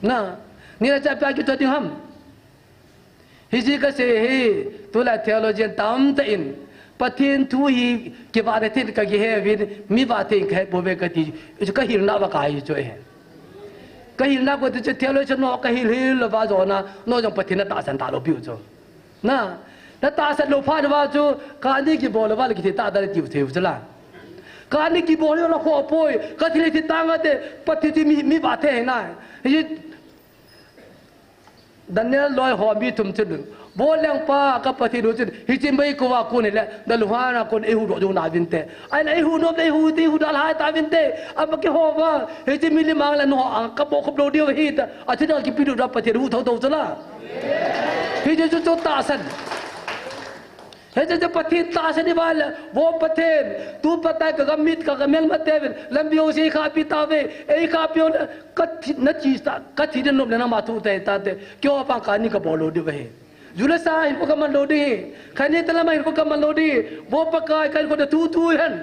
Na, ni le cha pia kicho ding ham. Hiche kasei hi, tulai theologian tamtah in, Pathen thu hi kivah na thei ka kihe uvin, mi vah thei kahe pouve kati, hichu ka hilna uva kahi chu ahi. Ka hilna kati chu theologian no ka hil hil louva jona, no jong Pathen na tahsan talou piu chu. Na, na tahsan lou phat uva chu, kani kibol uva le kithi ta ta le tiu thei u chu la. Kani kibol uva la kho poi, ka thi le thi tang ate, Pathen chu mi, mi vah thei na. Hi Daniel loi ho mi thum chun, Vo Lengpa ka Pathen u chun, hiche mei kouva kon hile, na lunghang a kon eihuhdoh jou nauvinte. Ahin eihuh nom le eihuh ti, eihuh dalha tauvinte. Ama kihou va, hiche milim a le nangho a ka bohkhop lou diu ahi ta. Athi ding a kipe diu da Pathen huhdoh thou thou chu la. Hiche chu chu tahsan. Hiche chu Pathen tahsan i va le, Vo Pathen, tu pat a ka gam mit ka, ka melmate uvin, lampi ho chu eikhahpi tauve, eikhahpi u le, ka thi, na thi ta, ka thi ding nom le nangma thu tei tante, keiho vang kani ka bol lou diu ahi. Ju le sa hin ka man lou ding ahi, khaini talam hin ka man lou ding ahi, Vo Pakai ka hin ko da thu thu hen.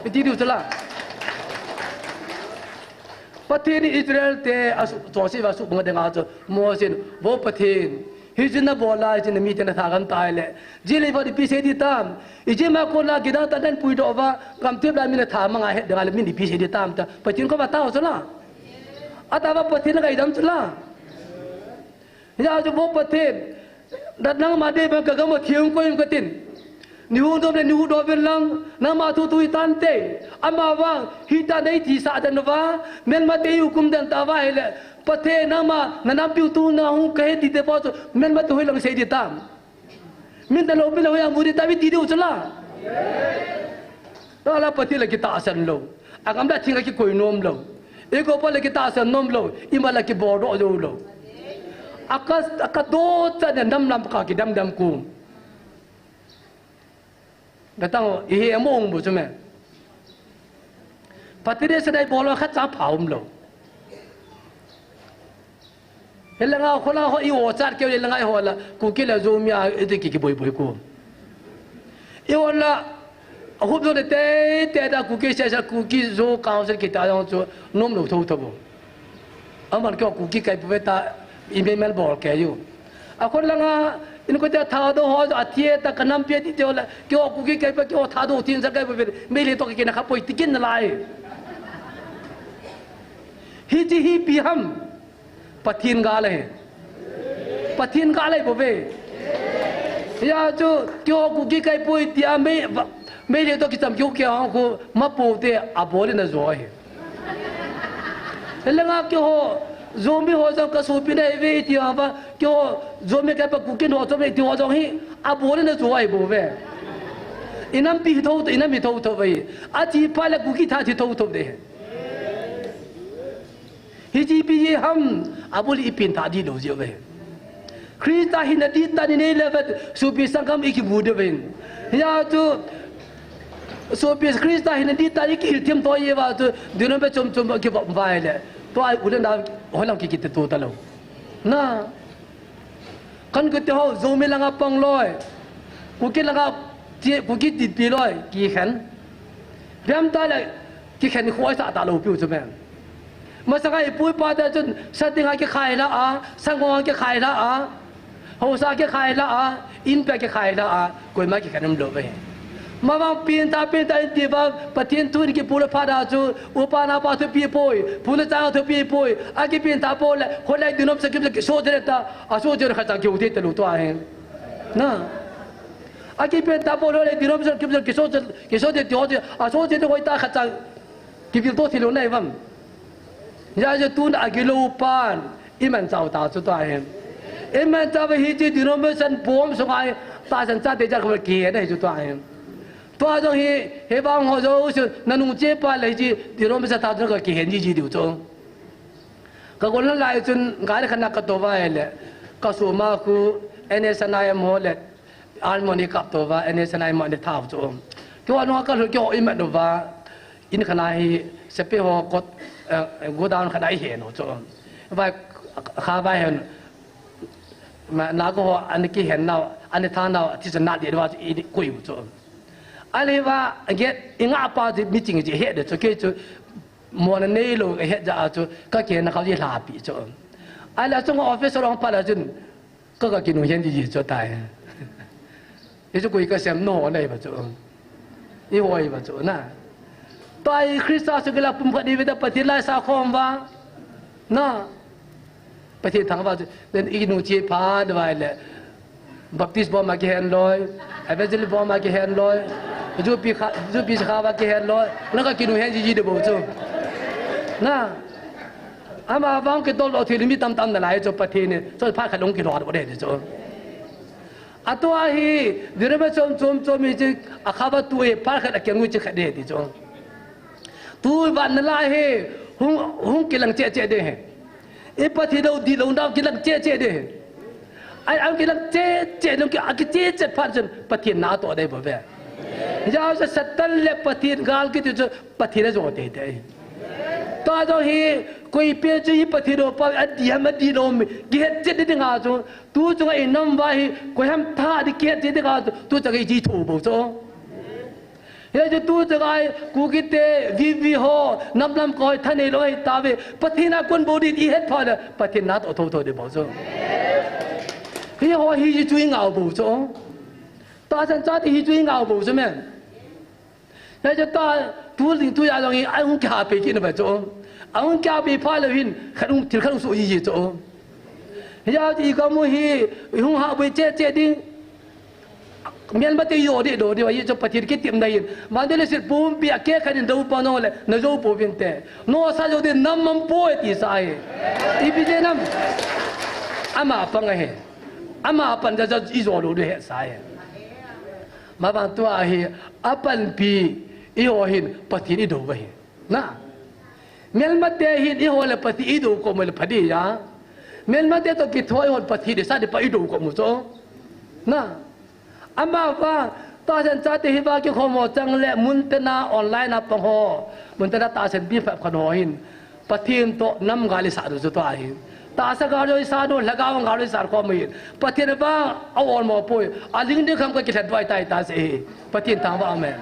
Iti diu chu la. Pathen in Israel te asuh, chonset uva asuh bang ding a chu, Mose in, Vo Pathen, hiche na bol a, hiche na mite na tha gam tai le, jil a ivot ipi sei ding tam, Egypt a kon a kidang tah a na puidoh uva, gam tep lai min a tha mang a het ding a le min ipi sei ding tam ta, Pathen koma tao chu la. Atah uva Pathen na ngaidam chu la. Hia chu Vo Pathen, na nangma dei bang ka gam u theng koi in katin. Nei huhdoh le nei huhdoh uvin lang, nangma thu thu hitante. Ama vang, hita nei thisah den uva, melmate eihukum den tauva hile, Pathen nangma, na nampiu tu na hung kahe ti te pa chu, melmate hoilang sei ding tam. Min ta lou, min lou, hoiya mu ding tam iti diu chu la. Tala Pathen la kitahsan lou. Agam la theng a kikoi nom lou. Eikou pa la kitahsan nom lou. Ima la kibol doh jou lou. Aka, aka doh cha ne nam lam ka kidam dam kum. Gatang o, ihe mo ong bu chu me. Pathen in sa dai bol khat cha pha um lou. Helanga khola ho i o chat keu helanga i ho la, Kuki la Zo mi a, i ti ki, ki boi boi ko. I o la, a hup zo de te, te da Kuki se sa Kuki Zo council kita jong chu, nom lou tho tho bo. Aman keu Kuki kai pu ve ta, i me mel bol ke yu. A khon langa, in ko te Thadou ho, a thie ta ka nampi ti te ho la, keu Kuki kai pa keu Thadou tin sa kai pu ve, me le to ki na kha poi ti kin na lai. Hi ti hi pi ham. Pathen gal ahi. Pathen gal ahi bou ve. Hia chu, keiho Kuki kahi poi tia mei, mei le toh kicham keu keu hang khu, mapu te abol in ajo ahi. Hilanga keiho, Zomi ho jong kasopi nahi uve tia va, keiho, Zomi kahi pa Kuki ho chom e ti ho jong hi, abol in ajo ahi bou ve. Inampi hi thotho, inam hi thotho ve. Athi phat le Kuki tha thi thotho de. Hiche ipi jeh ham, abul i pengthah dih lou jeh uve. Christa hina dihtah in inei le vet, sopi sanggam i kimu diu vin. Hia chu, sopi Christa hina dihtah in i kihilthem thoi jeh uva chu, dinmun chom chom kivop vai le. Tua u le nao, hoilang ki kiti tu talou. Na. Kan kiti ho, Zomi langa pang loi. Kuki langa, ti, Kuki tipi loi, kikhen. Riam ta le, kikhen khoi sa talou piu chu me. Masanga i pu i pa te chun, sa dinga kikhai la a, sanggam kikhai la a, haosa kikhai la a, in pia kikhai la a, koima kikhen um lou ve. Mavang pengthah, pengthah in ti va, Pathen thu in kipu le phat a chu, upa napa thupi poi, pu le chang thupi poi, akipengthah poi le, kholai dinmun sa kim le kiso jere ta, aso jere khat chang kiu thei talou tua hi. Na. Akipen ta po lo le, denomination, kiso, kiso, kiso te, tio te, a so te, te hoi ta khat cha. Kivil to thilo nai vam. Hijeh chun tun a gilou pan, i manchah u ta chu tua hi. I manchah u hi chi denomination pom sunga hi, tahsan chate cha kho kihe na hi chu tua hi. Tua jong hi, hi vang ho jo chu, na nung che pa le hi chi denomination ta chu ka kihen ji ji diu chu. Ka gol lai chun, gari khat na ka to va le, ka suma khu, N S N I M ho le, Almoni kap to va, N S N I M ni thau chu. Kio anu ka lu kio i ma do va, in khana hi, sepe ho kot, eh, godown khana i he no chu. Vai, kha vai hen, ma, na ko ho, an ki hen nau, an tha nau, ti sa na de va, i kui chu. Ali va, get, i nga pa ti meeting ji he de chu, ke chu, mo na nei lo, he ja chu, ka ke na ka ji hla pi chu. Ali chung office rong pa la chun, Ka, ka kinung hen ji ji chu tai. I chu kui ka sem no nei ba chu. I hoi ba chu na. Tai Krista su kila pum khat i ve ta Pathen lai sa khom va. Na. Pathen thang va chu. Then i nu chi pha de vai le. Baptist bom ma ki hen loi. Evangelist bom ma ki hen loi. Ju pi kha, ju pi kha va ki hen loi. Na ka kinung hen ji ji de bo chu. Na. Ama vang ki dol lo thil mi tam tam na lai chu Pathen ni. Chu pha kha long ki lo de chu. Atua hi, denomination chom chom chom hi chi, a kha va tu e, par khat a kiang u chi khat de ti chu. Tu va na la he, hung, hung kilang che che de he. E Pathen lo di lo nau kilang che che de he. Ai, ang kilang che che lo ki, a ki che che par chun, Pathen na to de bo ve. Ya sa Satan le Pathen gal ki ti chu, Pathen a jo te te. Ta jo hi, koi pe chu hi Pathen lo pa, a di ham a di lo mi, ki het che de nga chu. Tu chunga i nam va hi, koi ham tha di kihet ti ding a, tu chunga i ji tho bo chu. He chu tu chunga i, Kuki te, V V ho, nam lam koi tha nei lo hi ta ve, Pathen a kon bo din i het pha le, Pathen na to tho tho de bo chu. Hi ho hi ji chu i ngau bo chu. Tahsan chate hi chu i ngau bo chu men. Hijeh chun ta, tu ding tu ya jong hi, a hung kiha pe kit na ba chu. A hung kiha pe pha lou hin, khat hung, thil khat hung soh ji ji chu. Hijeh chun i ka mu hi, i hung ha boi che che ding. Mian ba te yo de do de wa, i chu Pathen kitim na hin. Van de le sit pum pi a ke khat in do pa no le, na jo po vin te. No sa jo de nam mam po e ti sa e. I pi je nam. Ama pang a he. Ama pan ja ja i jo lo de he sa e. Ma bang tua hi, a panpi, i ho hin, Pathen i do va hi. Na. Melmate hin, i ho le Pathen i do ko mo le pha di ya. Melmate to ki thoi hon Pathen i sa di pa i do ko mo cho. Na. Ama va, tahsan chate hi va ki khomo chang le, mun te na online a pang ho. Mun te na tahsan bi pha khan ho hin. Pathen to nam gal i sa du chu tua hi. Tahsa gal i sa du, lhagao gal i sa khom hi. Pathen va a ol mo poi. A ling ding kham ka ki lhat vai tai ta se hi. Pathen thang va amen.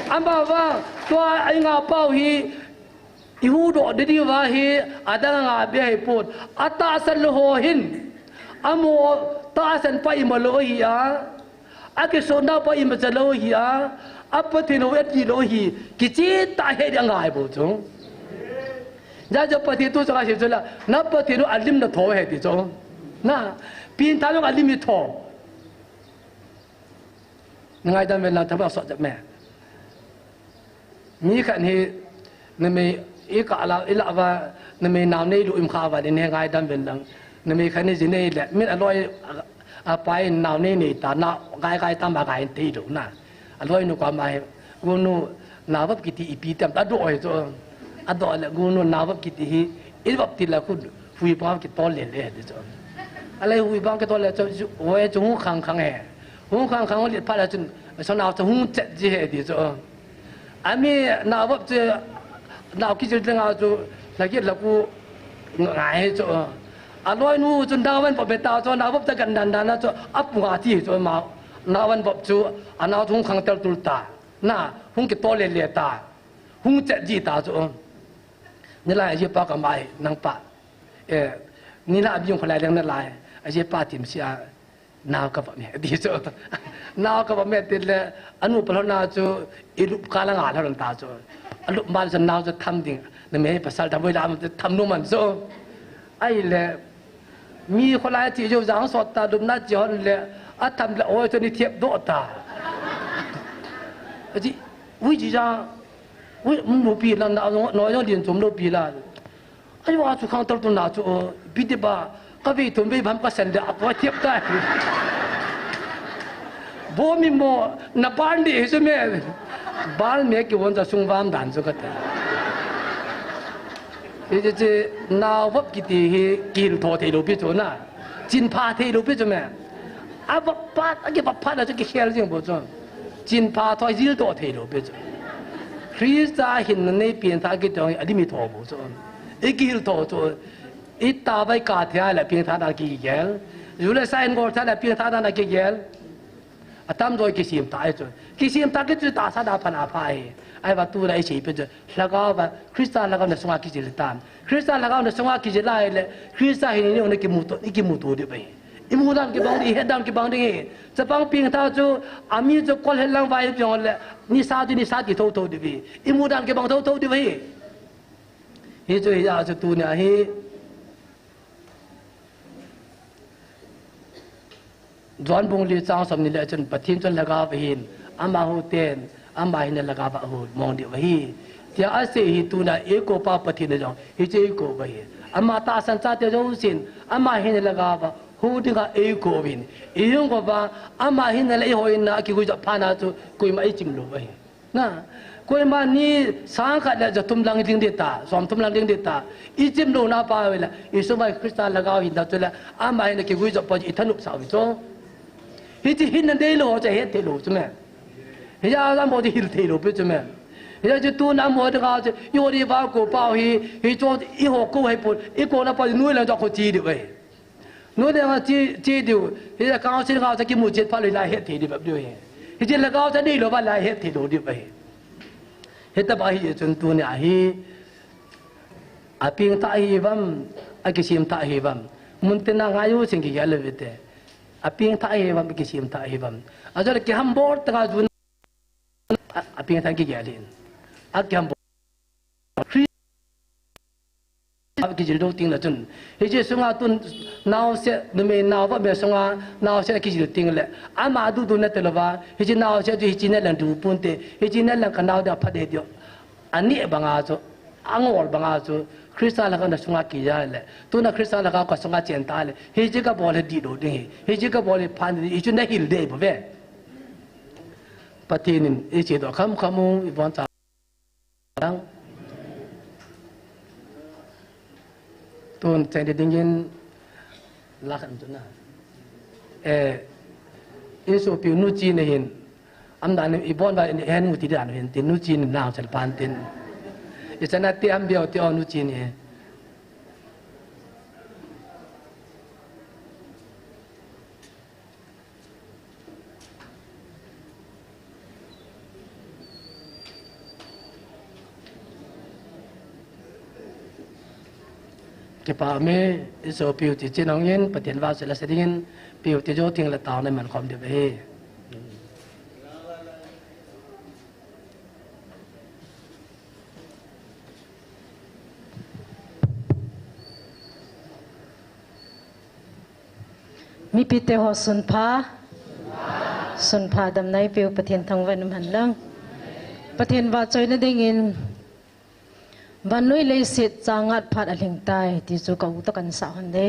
Ama va tua ai nga pau hi. I hu do de di va hi. A dang nga be hi put. A tahsan lo ho hin. Amo tahsan pa i ma lo hi a. A kisona pa i ma cha lo hi a, a Pathen u a ti lo hi, kichi ta he di a ngai bo chu. Ja jo Pathen tu sa ka si chu la, na Pathen u a lim na tho he ti chu. Na, pin ta lo a lim i tho. Ngai dam ve la ta ba so ja me. Mi khat hi, numei i ka la, i la va, numei nao nei lu im kha va, ni ne ngai dam ven lang. Numei khat ni ji nei le, min a loi, a, a pai nao nei nei ta, na gai gai ta ma gai te lu na. A loi nu ka ma he, gu nu, na vap kiti i pi tam, a do oi cho. A do le, gu nu, na vap kiti hi, i vap ti la khu, hui pa ki tol le le, ti cho. A le hui pa ki tol le cho, oi cho hung khang khang he. Hung khang khang le pha la chun, so na cho hung chet ji he, ti cho. Ami nao vop chu, nao kichil teng a chu, lhagit lhaku ngai chu. A loi nu chu nao van vop beta chu, nao vop ta kan dan dan a chu, a pu nga ti chu ma, nao van vop chu, a nao chu hung khang tel tul ta. Na, hung kitol le le ta. Hung chet ji ta chu. Ni la ji pa ka mai, nang pa. Eh, ni la bi hung kholai leng na lai. A ji pa tim si a. Nao ka va me, ti chu. Nao ka va me ti le, anu pa lhona chu, i lup ka la nga lhon ta chu. A lup mal chu nao chu tham ding. Na me pasal tham voi la ma tham nu man chu. Ai le, Mi kholai ti jo jang sot ta, lupna chi hon le, atham le oi to ni thiep do ta. Aji, ui ji ja, ui, mupi la na, no, no, din tum lo pi la. Ai wa chu khang tal tu na chu, bi de ba, ka vi tum bi bam ka sen de, a ko thiep ta. Bo mi mo, na ban di hi chu me. Bal me ki won ta sung vam dan chu ka ta. Hi chu chu, nau vop kiti hi, kihil tho thei lo pi chu na. Chin pha thei lo pi chu me. A vop phat, a ki vop phat na chu kikhel jing bo chu. Chin pha tho jil tho thei lo pi chu. Krista hin na nei pin tha ki tong a di mi tho bo chu. I kihil tho chu. I ta vai ka thia le pin tha na kigel. Ju le sa in gol tha le pin tha na kigel. Atam joi kisim ta ai chu. Kisim ta ki chu ta sa da phan a pha ai. Ai va tu la i si pe chu. Lhagao va, Krista lhagao na sunga kijil tan. Krista lhagao na sunga kijil lai le, Krista hin ni na kimu to, i kimu to di bai. I mu dan kibang di, i het dan kibang di. Chapang pin tha chu, ami chu kol het lang vai jong le, ni sa di, ni sa di tho tho di bai. I mu dan kibang tho tho di bai. Hi chu hi a chu tu ni a hi. John bung li chang som ni le chun Pathen chu lhagao ahin, ama hu ten, ama hin lhagao a hu mong diu ahi. Tia asei hi tuna i ko pa Pathen jong, hi chu i ko ba hi. Ama tahsan chate jong sin, ama hin lhagao a hu dinga i ko vin. I hung ko ba, ama hin le i hoina kigui jo pha na chu, koima i chim lo ba hi. Na, koima ni sang khat le ja thum lang ding di ta, som thum lang ding di ta. I chim lo na pa ve le, i sum vai Krista lhagao hin da chu le, ama hin kigui jo pa i thanup sa ve chu. Hi chi hin na dei lo, cha het thei lo chu me. Hi ja la mo di hil thei lo pe chu me. Hi ja chu tu na mo de ga chu, i ho di va ko pa hi, hi chu i ho ko hai pu, i ko na pa nu le ja ko chi di ve. Nu le nga chi, chi diu, hi la kau sin kau sa kimu chet pha le lai het thei di bap diu hi. Hi chi la kau sa di lo ba lai het thei lo di ba hi. Hi ta ba hi chun tu ni a hi. A pin tha hi vam, a kisim tha hi vam. Mun te na ngai u sin ki ya le ve te. A pin tha hi vam, a kisim tha hi vam. A jo le ki ham bol ta nga ju a, a pin tha ki ya le. A ki ham bol. Khrista kijil do ting na chun. Hi chi sunga tun naosen, numei nao va me sunga naosen kijil ting le. Ama du du na te lo va. Hi chi naosen chu hi chi na lang du pun te. Hi chi na lang ka nao da pha de dio. Ani banga chu. Angol banga chu. Krista lhagao na sunga ki ya le. Tuna Krista lhagao ka sunga chen ta le. Hi chi ka bol he di do ding hi. Hi chi ka bol he phan di. Hi chu na hil de bo ve. Pathen in i chi do kham kham u i bon ta. Tun chai dingin la khan tu na. Eh, i sopi u nu chi ne hin. Am dan i bon ba hen u ti dan hin tin nu chi ne nang chal pan tin. I chana ti am biao ti o nu chi ne. Kipa me, i sopi u ti chin hong in, Pathen vahchoi la sa dingin, pi u ti jo ting le tao na man khom diu ve. Mipi te ho sun pha. Sun pha damna i pe u Pathen thangvah in um hen lang. Pathen vahchoi na dingin vannoi leiset chang ngat phat a lhing tai ti chu ka u ta kan sa hon de.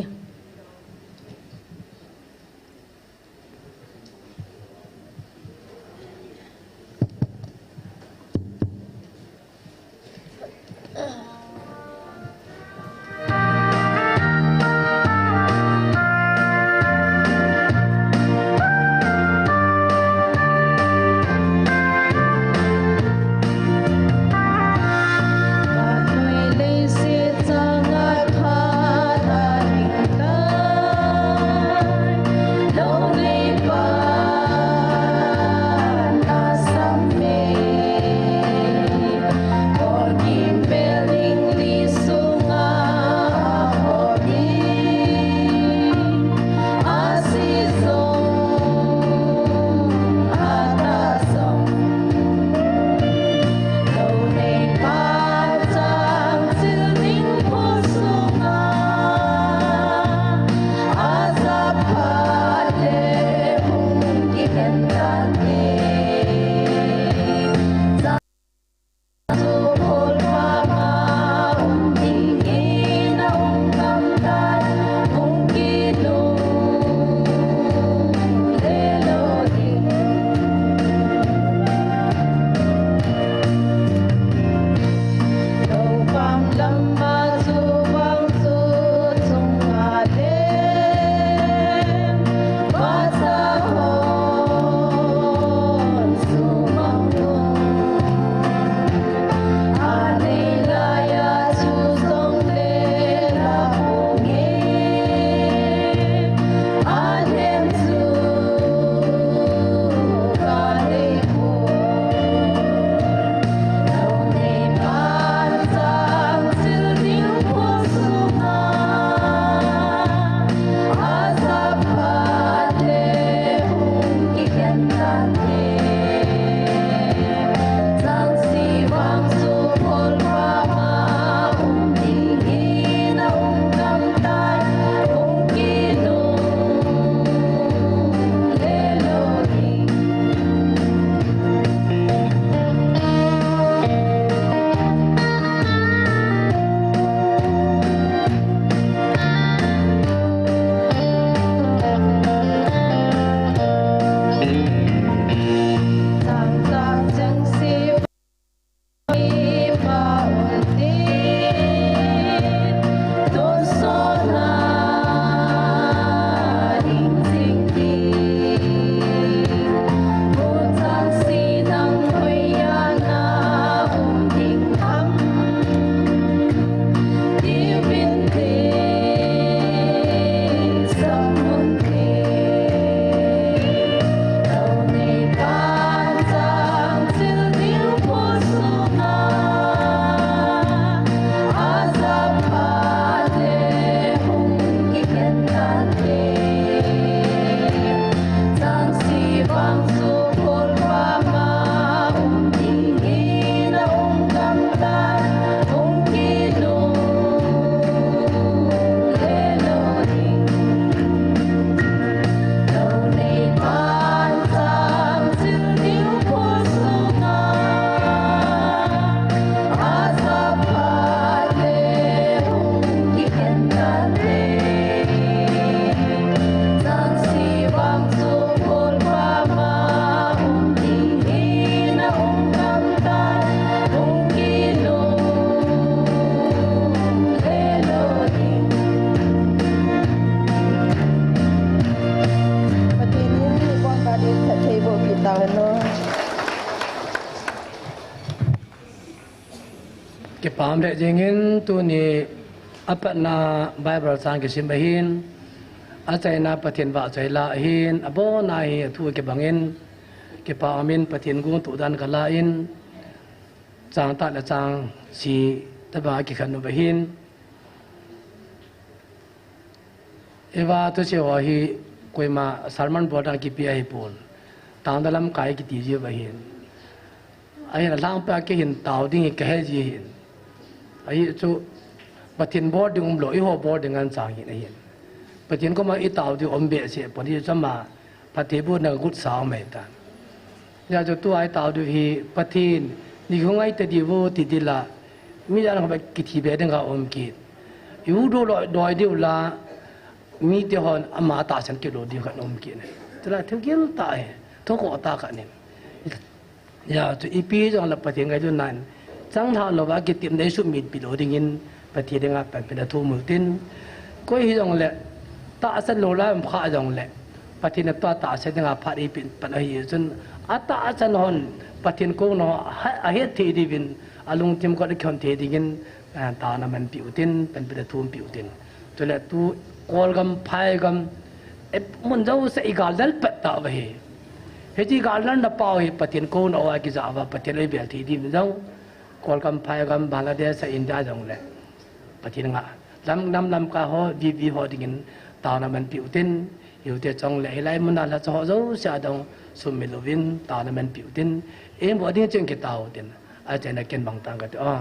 Kipa um lheh jingin tuni apatna Bible chang kisim ahin, achaina Pathen vahchoi la ahin, abona hi athu kibangin, kipa umin Pathen gongtoh dan kala in, chang tah le chang seh tobang kikhen uva ahin. Eiva thusim ho hi koima sermon board a kipe ahipon. Taona lamkai kiti jiu ahin. Ahin alangpa kei hin tao ding hi kahe ji ahin. Ahi chu Pathen bol ding umlou, eiho bol ding anchang hin ahin. Pathen koma itao ding um behseh pon, hichu ama phatthei bohna got sa um ahitan. Hijeh chun tua itao diu hi Pathen, ni hung ngai ta diu ti dila, mi jan hung kithi be ding a um kit. I u do loi doi diu la, mite hon ama tahsan kilo diu khat um kit. Chule thugil tah e, thuko tah khat in. Hijeh chun ipi jong le Pathen ngailutna in, chang lha louva kitepna isumit pi lou dingin, Pathen dinga panpina thum u hitin. Koi hijongle, tahsan lou lai um kha jongle, Pathen in tua tahsan dinga phat eipeh pan ahi chun, atahsan hon Pathen kona ho ahet thei diuvin, alungthim kot akihon thei dingin, eh, taona manpi u hitin, panpina thum pi u hitin. Chule tu Kolgam, Phaigam, eh, mun jouse igal del pet tauve. Hiche igal delna pau hi Pathen kona hoa kijah uva, Pathen in eibel thei diuvin jong, Kolgam, Phaigam, Bangladesh, India jongle Pathen nga, lam, nam lamkai ho, V V ho dingin taona manpi u hitin, hiu te chongle, hilai muna lhacha ho jouse a jong sumil uvin taona manpi u hitin, eiboh ding cheng kitao u hitin, achaina ken bang tang kati o.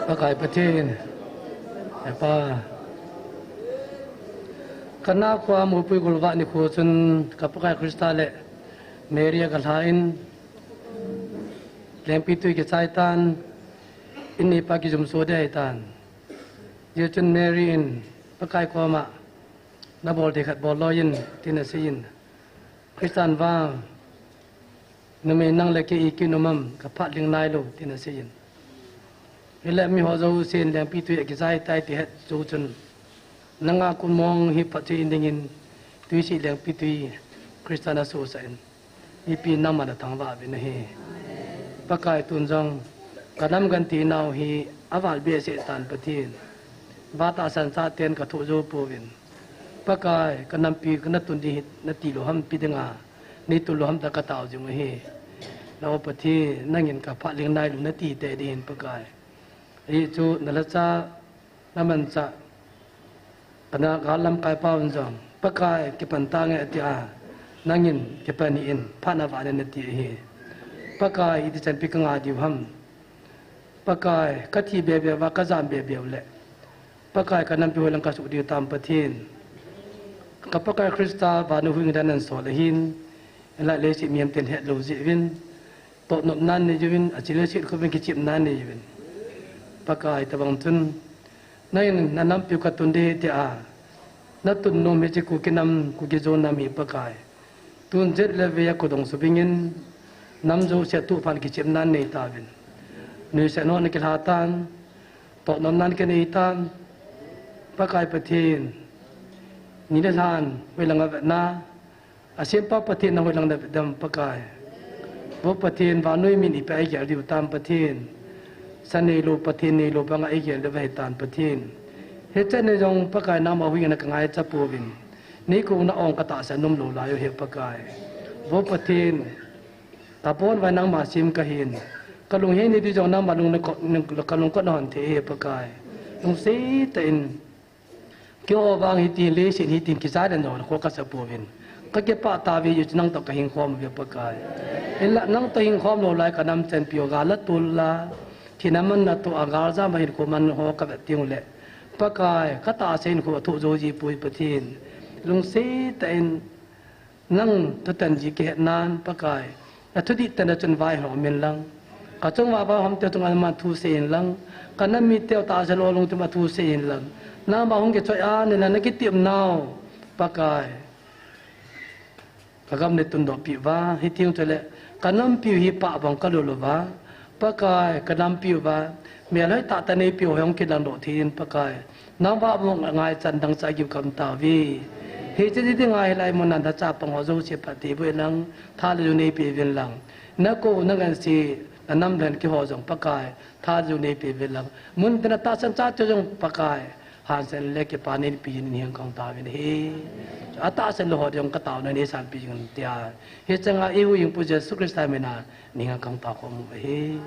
Pakai Pathen, Hepa. Kana kho a mopui golvah nikho chun ka Pakai Christa le Mary a kalhan, lengpitwi kichai tan, in neipa kijumso ding ahitan. Hijeh chun Mary in Pakai koma, nabol thei khat bol loi in, tin aseiyin. Christan vang, numei nang le kei ikinum am, kaphat lhing nailou, tin aseiyin. Hile miho jousen lengpitwi a kichai tai ti het jou chun, nanga kumong hi phatthei in dingin, twisih lengpitwi Christan asosah in. Mipi nangman nathangvah uvin ahi. Pakai, tun jong kanam kanti nau hi aval behseh tan Pathen. Vatahsan chaten kathoh jou pouvin. Pakai, kanampi kanatun ding hi nati lou ham, ipi dinga neitun lou ham tia katao jing u ahi. Lou Pathen, nangin kaphat lhing nailou nati tei ding ahin Pakai. Hichu nalhacha, namanchah, kana gal lamkai pa'n jong, Pakai, kipan tange atia, nangin kipan hih in, phat na vah in nati ahi. Pakai, iti chanpi kanga diu ham. Pakai, kathi bebe uva, kajam bebe u le, Pakai, kanampi hoilang kasuh diu tam Pathen. Ka Pakai Christa vana huhhingna nasol ahin, hinlah leiset mihem ten hetlou jeh uvin, tohnopna nei uvin, achi leiset khopin kichepna nei uvin. Pakai, tobang chun, nangin nanampiu katun ding ahi tia natun nom hiche Kuki nam, Kuki Zo nam hi Pakai, tun jet le vei a kudong subingin, nam jouse a tuphah kichepna nei tauvin. Nuisat ho nakilha tan, tohnopna nakinei tan, Pakai Pathen, ni le lhan hoilang avetna, asempa Pathen nang hoilang navet dem Pakai. Vo Pathen, vannoi min ipi a igel diu tam Pathen. Sa neilou, Pathen neilou banga igel diu ahitan Pathen. Hiche ni jong Pakai, nangma huhhingna kangaicha pouvin, neikouna ong katahsan nom lou lai u ahi Pakai. Vo Pathen, kabon uva nangma sem kahin, kalung hei nei diu jong nangma lung, kalungkot nahon thei ahi Pakai. Lungset tah in, keiho vang hitin, leiset hitin, kichai dan jong nakho kasa pouvin, kakipah tauve, hichu nangtoh kahing khom uve Pakai. Hinlah nangtoh hing khom lou lai kanam chanpiu gal a tol la, thina man natoh a galjam a hinkho man ho kavet teng ule, Pakai, katahsa hinkho athoh jou ji poi Pathen. Lungset tah in, nang thutan ji kihetnan Pakai, nathudih tah a chun vaihom in lang, kachung uva vaihom te chunga man thusei in lang, kanam miteu tahsa lou lungthim a thusei in lang, nangma hung kichoi a nina nakitepnau Pakai, kagam neitundoh peh uva, hiteng chule kanampiu hi pah bang kalou lou uva, Pakai, kanampiu uva melhoi tahtah neipiu hoi hung kilangdoh thei in Pakai, nangma vang ngaichan dangchah kiu kam tauve. Hiche ni dinga hilai muna nachapang ho jouse phatthei boh in lang, tha le ju neipeuvin lang, nakou nangansei, nanam lhen keiho jong Pakai, tha le ju neipeuvin lang, muntin a tahsan chate jong Pakai, hansen le kipana neipeuvin, niheng kang tauvin ahi. Atahsan lou ho jong kataona neisanpi jing in tia, hicheng a eihuhhingpu Jesu Christa mina niheng kang tao khom u ahi.